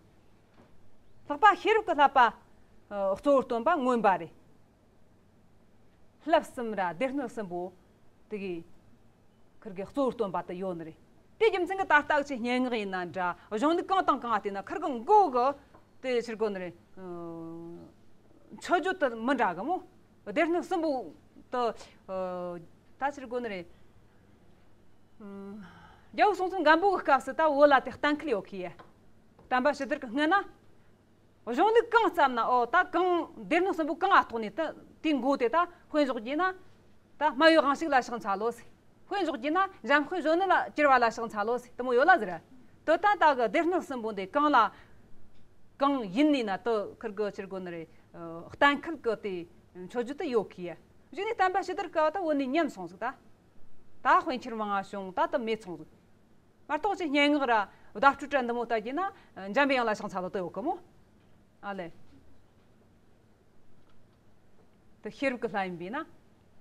ལྷག་པ་ཤེས་རབ་ཀྱི་བསླབ་པ། ཨ། གཙོ་བོར་སྟོན་པ་མངོན་པ་རེད། བསླབ་གསུམ་ར་སྡེ་སྣོད་གསུམ་པོ་དེ་གི་ཁིར་གི་གཙོ་བོར་སྟོན་པ་དེ་ཡོད་ནི་རེད། དེ་རྒྱུ་མཚན་གྱིས་ད་ལྟ་ཆེ་སྙན་ངག་ཡིན་ན་འདྲ། གཞུང་ལུགས་གང་དང་གང་བལྟས་ན་ཁིར་གི་མགོ་གི་དེ་ཕྱིར་གོ་ནི་རེད། ཨ། མཆོད་བརྗོད་དེ་མི་འདྲ་གི་མོ། སྡེ་སྣོད་གསུམ་པོ་དེ། ཨ། ད་ཕྱིར་གོ་ནི་རེད། ཨ། རྒྱལ་པོ་སྲོང་བཙན་སྒམ་པོ་གི་སྐབས་སུ་ད་བོད་ལ་དེ་གཏན་འཁེལ་ཡོད་གི་ཡ། བསྟན་པ་ཕྱི་དར་གི་སྔོན་ན། གཞུང་ལུགས་གང་བརྩམས་ན། ཨོ། ད་གང་སྡེ་སྣོད་གསུམ་པོ་གང་ང་གཏོགས་ནས་ད་དེའི་མགོ་དེ་ད་དཔེ་འཇོག་རྒྱུ་ན། ད་སྨྲ་བའི་དབང་ཕྱུག་ལ་ཕྱག་འཚལ་ལོ་ཟེར། དཔེ་འཇོག་རྒྱུ་ན་འཇམ་དཔལ་གཞོན་ནུ་ལ་གྱུར་པ་ལ་ཕྱག་འཚལ་ལོ་ཟེར། དེ་མོ་ཡོད་ལ་ཟེར། དེ་ད་ལྟ་གི་སྡེ་སྣོད་གསུམ་པོ་འདི་གང་ལ་གང་ཡིན་ནི་ན་དེ་ཁིར་གི་ཕྱིར་གོ་ནི་རེད། ཨ། གཏན་འཁེལ་གི་དེ་མཆོད་བརྗོད་དེ་ཡོད་གི་ཡ། གཞུག་ནས་བསྟན་པ་ཕྱི་དར་སྐབས་ད་བོད་ནས་ཉམས་སོང་ཟིག་ད། ད་དཔེ་འཁྱེར་མང་ང་བྱུང་། ད་དེ་མེད་སོང་ཟིག་མ་གཏོགས་ཀྱི་སྙན་ངག་ར་བརྡ་སྤྲོད་ར་འདི་མོ་ལྟ་རྒྱུ་ན་འཇམ་པའི་དབྱངས་ལ་ཕྱག་འཚལ་ལོ་དེ་ཡོད་གི་མོ། ཨ་ལེ། དེ་ཤེས་རབ་ཀྱི་ལྷ་ཡིན་པས་ན།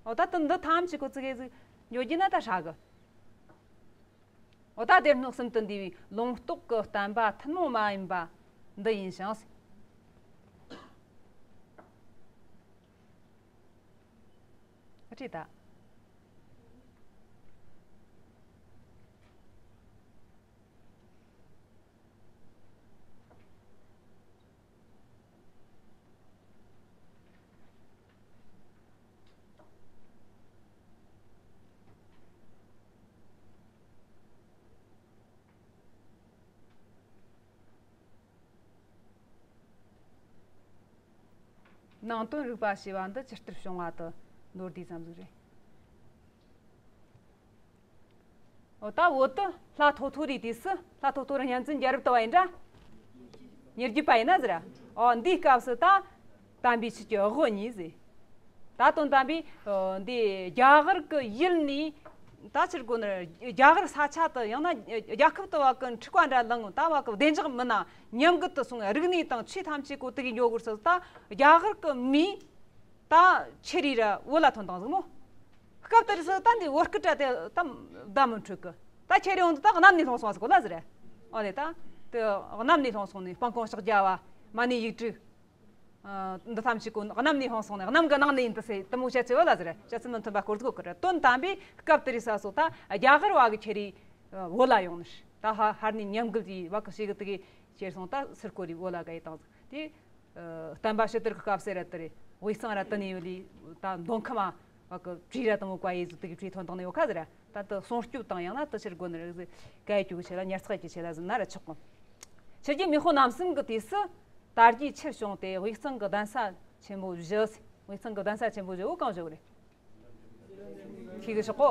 འོ་ད་དེ་འདི་ཐམས་ཅད་ཀོ་ཙི་གེ་ཟིག་འཇོག་རྒྱུ་ན་ད་ཧྲ་གི། འོ་ད་སྡེ་སྣོད་གསུམ་དུ་འདུས་པའི་ལུང་རྟོགས་ཀྱི་བསྟན་པ་ཐུན་མོང་མ་ཡིན་པ་འདི་ཡིན་ཞིང་། ཨ་ཁྲིད་ད། ནང་དོན་རིག་པ་ཞེས་པ་འདི་ཇི་ལྟར་བྱུང་བ་དེ་མདོར་བསྡུས་ཙམ་ཟིག་རེད། འོ་ད་བོད་དུ་ལྷ་ཐོ་ཐོ་རི་དུས་སུ་ལྷ་ཐོ་ཐོ་རི་གཉན་བཙན་རྒྱལ་རབས་དུ་བ་ཡིན་འདྲ། ཉེར་བརྒྱད་པ་ཡིན་ན་ཟེར། འོ་འདིའི་སྐབས་སུ་ད་དམ་པའི་ཆོས་ཀྱི་དབུ་བརྙེས་ཟེར། ད་དོན་དམ་པའི་འོ་འདི་རྒྱ་གར་གྱི་ཡུལ་ནས་ད་ཕྱིར་དགོན་ནི་རྒྱ་གར་ས་ཆ་དུ་ཡང་ན་རྒྱལ་ཁབ་དུ་བ་གི་འཁྲུག་པ་འདྲ་ལངས། ད་བ་གི་བདེ་འཇགས་མིན་ན་ཉམས་རྒུད་དུ་སོང་བའི་རིག་གནས་དང་ཆོས་ཐམས་ཅད་གོ་དུ་གི་འགྱོ་དགོས་སུ། ད་རྒྱ་གར་གྱི་མི་ད་ཆེ་རིགས་ར་བོད་ལ་ཐོན་དང་ཟིག་མོ། སྐབས་དེར་སུ་ད་འདི་བོད་སྐད་དྲ་དེ་ད་བརྡ་མི་འཕྲོད་གི། ད་ཁྱེད་རེ་འོང་དུ་ད་གནམ་ནས་ལྷུང་སོང་ཟིག་གོ་ལ་ཟེར། ཨོ་ལེ་ད་དེ་གནམ་ནས་ལྷུང་སོང་ནས་སྤང་སྐོང་ཕྱག་རྒྱ་བ་མ་ཎི་ཡིག་དྲུག་འདི་ཐམས་ཅད་གོ་གནམ་ནས་ལྷུང་སོང་ནས་གནམ་གི་ནང་ནས་ཡིན་དུ་སེ་དུ་མོ་བཤད་ཚེ་བོད་ལ་ཟེར། བཤད་ཚུལ་མི་མཐུན་པ་སྐོར་ཟིག་གོ་གི་རེད། དོན་དམ་པའི་སྐབས་དེར་ས་སོ་ད་རྒྱ་གར་བ་གི་ཁྱེད་རེ་བོད་ལ་ཡོང་ནས་ད་ཧ་ཧར་ནས་ཉམས་རྒུད་ཡི་བ་གི་ཞིག་གི་དུ་གི་ཁྱེར་སོང་ད་སིར་གོ་རི་བོད་ལ་ག་ཡི་དང་ཟིག་དེ། ཨ། བསྟན་པ་ཕྱི་དར་གྱི་སྐབས་སུ་ར་དེ་རེད། དབུས་གཙང་ར་དེ་ནས་ཡོད་ལི་ད་མདོ་ཁམས་བ་གི་བྲིས་ར་དང་བོ་བཀའ་ཡེ་ཟུ་དེ་གི་བྲིས་ཐོན་དང་ནས་ཡོད་ཁ་ཟེར་ར། ད་དེ་སྲུང་སྐྱོབ་དང་ཡང་ན་དེ་ཕྱིར་དགོན་རིགས་ཟིག་ག་ཡི་རྒྱུག་ཆེ་ལ་ཉར་ཚགས་ཀྱི་ཆེ་ལ་ཟིན་ན་ར་ཆོག་གི། ཆུ་རྒྱལ་མེས་དབོན་རྣམ་གསུམ་གྱི་དུས་སུ་དར་རྒྱས་ཆེར་བྱུང་སྟེ་དབུས་གཙང་གི་གདན་ས་ཆེན་པོ་བཞི། དབུས་གཙང་གི་གདན་ས་ཆེན་པོ་བཞི་བོ་གང་བཞི་བོ་རེད། ཤེས་གི་ཤོག་གོ།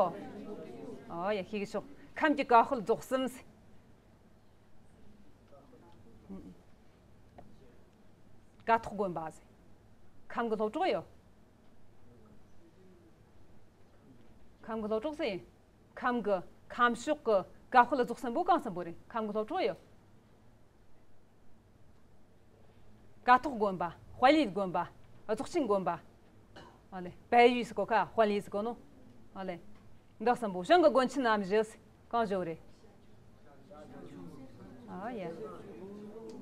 ཨོ་ཡ་ཤེས་གི་ཤོག་ཁམས་ཀྱི་ཀ་ཧོལ་རྫོགས་གསུམ། ཀཿཐོག་དགོན་པ་ཟེར། ཁམས་ཀྱི་སློབ་གྲོགས་ཡོད། ཁམས་ཀྱི་སློབ་གྲོགས་ཟེར། ཁམས་ཀྱི་ཁམས་ཕྱོགས་ཀྱི་ཀ་ཧོལ་རྫོགས་གསུམ་པོ་གང་གསུམ་པོ་རེད། ཁམས་ཀྱི་སློབ་གྲོགས་ཡོད། ཀཿཐོག་དགོན་པ། དཔལ་ཡུལ་དགོན་པ། རྫོགས་ཆེན་དགོན་པ། ཨ་ལེ། དཔལ་ཡུལ་ཟེར་གོ་ཁ། དཔལ་ཡུལ་ཟེར་གོ་ནོ། ཨ་ལེ། འདི་གསུམ་པོ་ཞང་གི་དགོན་ཆེན་རྣམ་བཞི་གང་བཞི་རེད། ཨ་ཡ།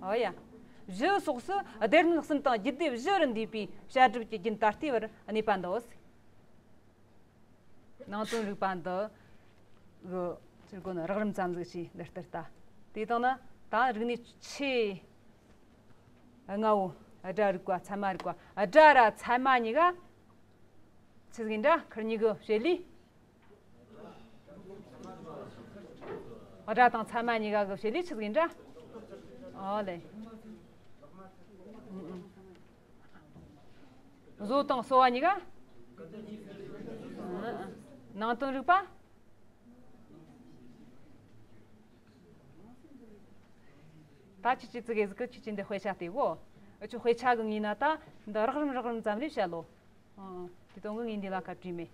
ཨ་ཡ། བཞི་སོགས་སུ་སྡེ་སྣོད་གསུམ་དང་རྒྱུད་སྡེ་བཞི་རུ་འདུས་པའི་བཤད་སྒྲུབ་ཀྱི་རྒྱུན་ད་ལྟའི་བར་གནས་པ་འདི། ནང་དོན་རིག་པ་འདི་གི་ཟེར་གོ་ནི་རགས་རིམ་ཙམ་ཟིག་ཅིག་འདི་ལྟར་ལྟ། དེ་དང་ནི་ད་རིག་གནས་ཆེ་ལྔ་བོ་སྒྲ་རིག་པ་ཚད་མ་རིག་པ། སྒྲ་ར་ཚད་མ་གཉིས་ཀ་ཆི་ཟིག་ཡིན་འདྲ། ཁིར་གཉིས་གི་བྱེད་ལས། སྒྲ་དང་ཚད་མ་གཉིས་ཀ་གི་བྱེད་ལས་ཆི་ཟིག་ཡིན་འདྲ། ཨོ་ལེ། བཟོ་དང་གསོ་བ་གཉིས་ཀ་ནང་དོན་རིག་པ། ད་ཁྱེད་ཀྱི་ཙི་གེ་ཟིག་གི་ཁྱེད་ཀྱི་འདི་དཔེ་ཆ་དེ་གོ། ཨ་ཆུ་དཔེ་ཆ་གི་ངོས་ན་ད་འདི་རགས་རིམ་རགས་རིམ་ཙམ་རེ་བཤད་ལོ། ཨང་། དེ་དོན་གི་ངས་འདི་ལ་ཁ་བྲིས་མེད།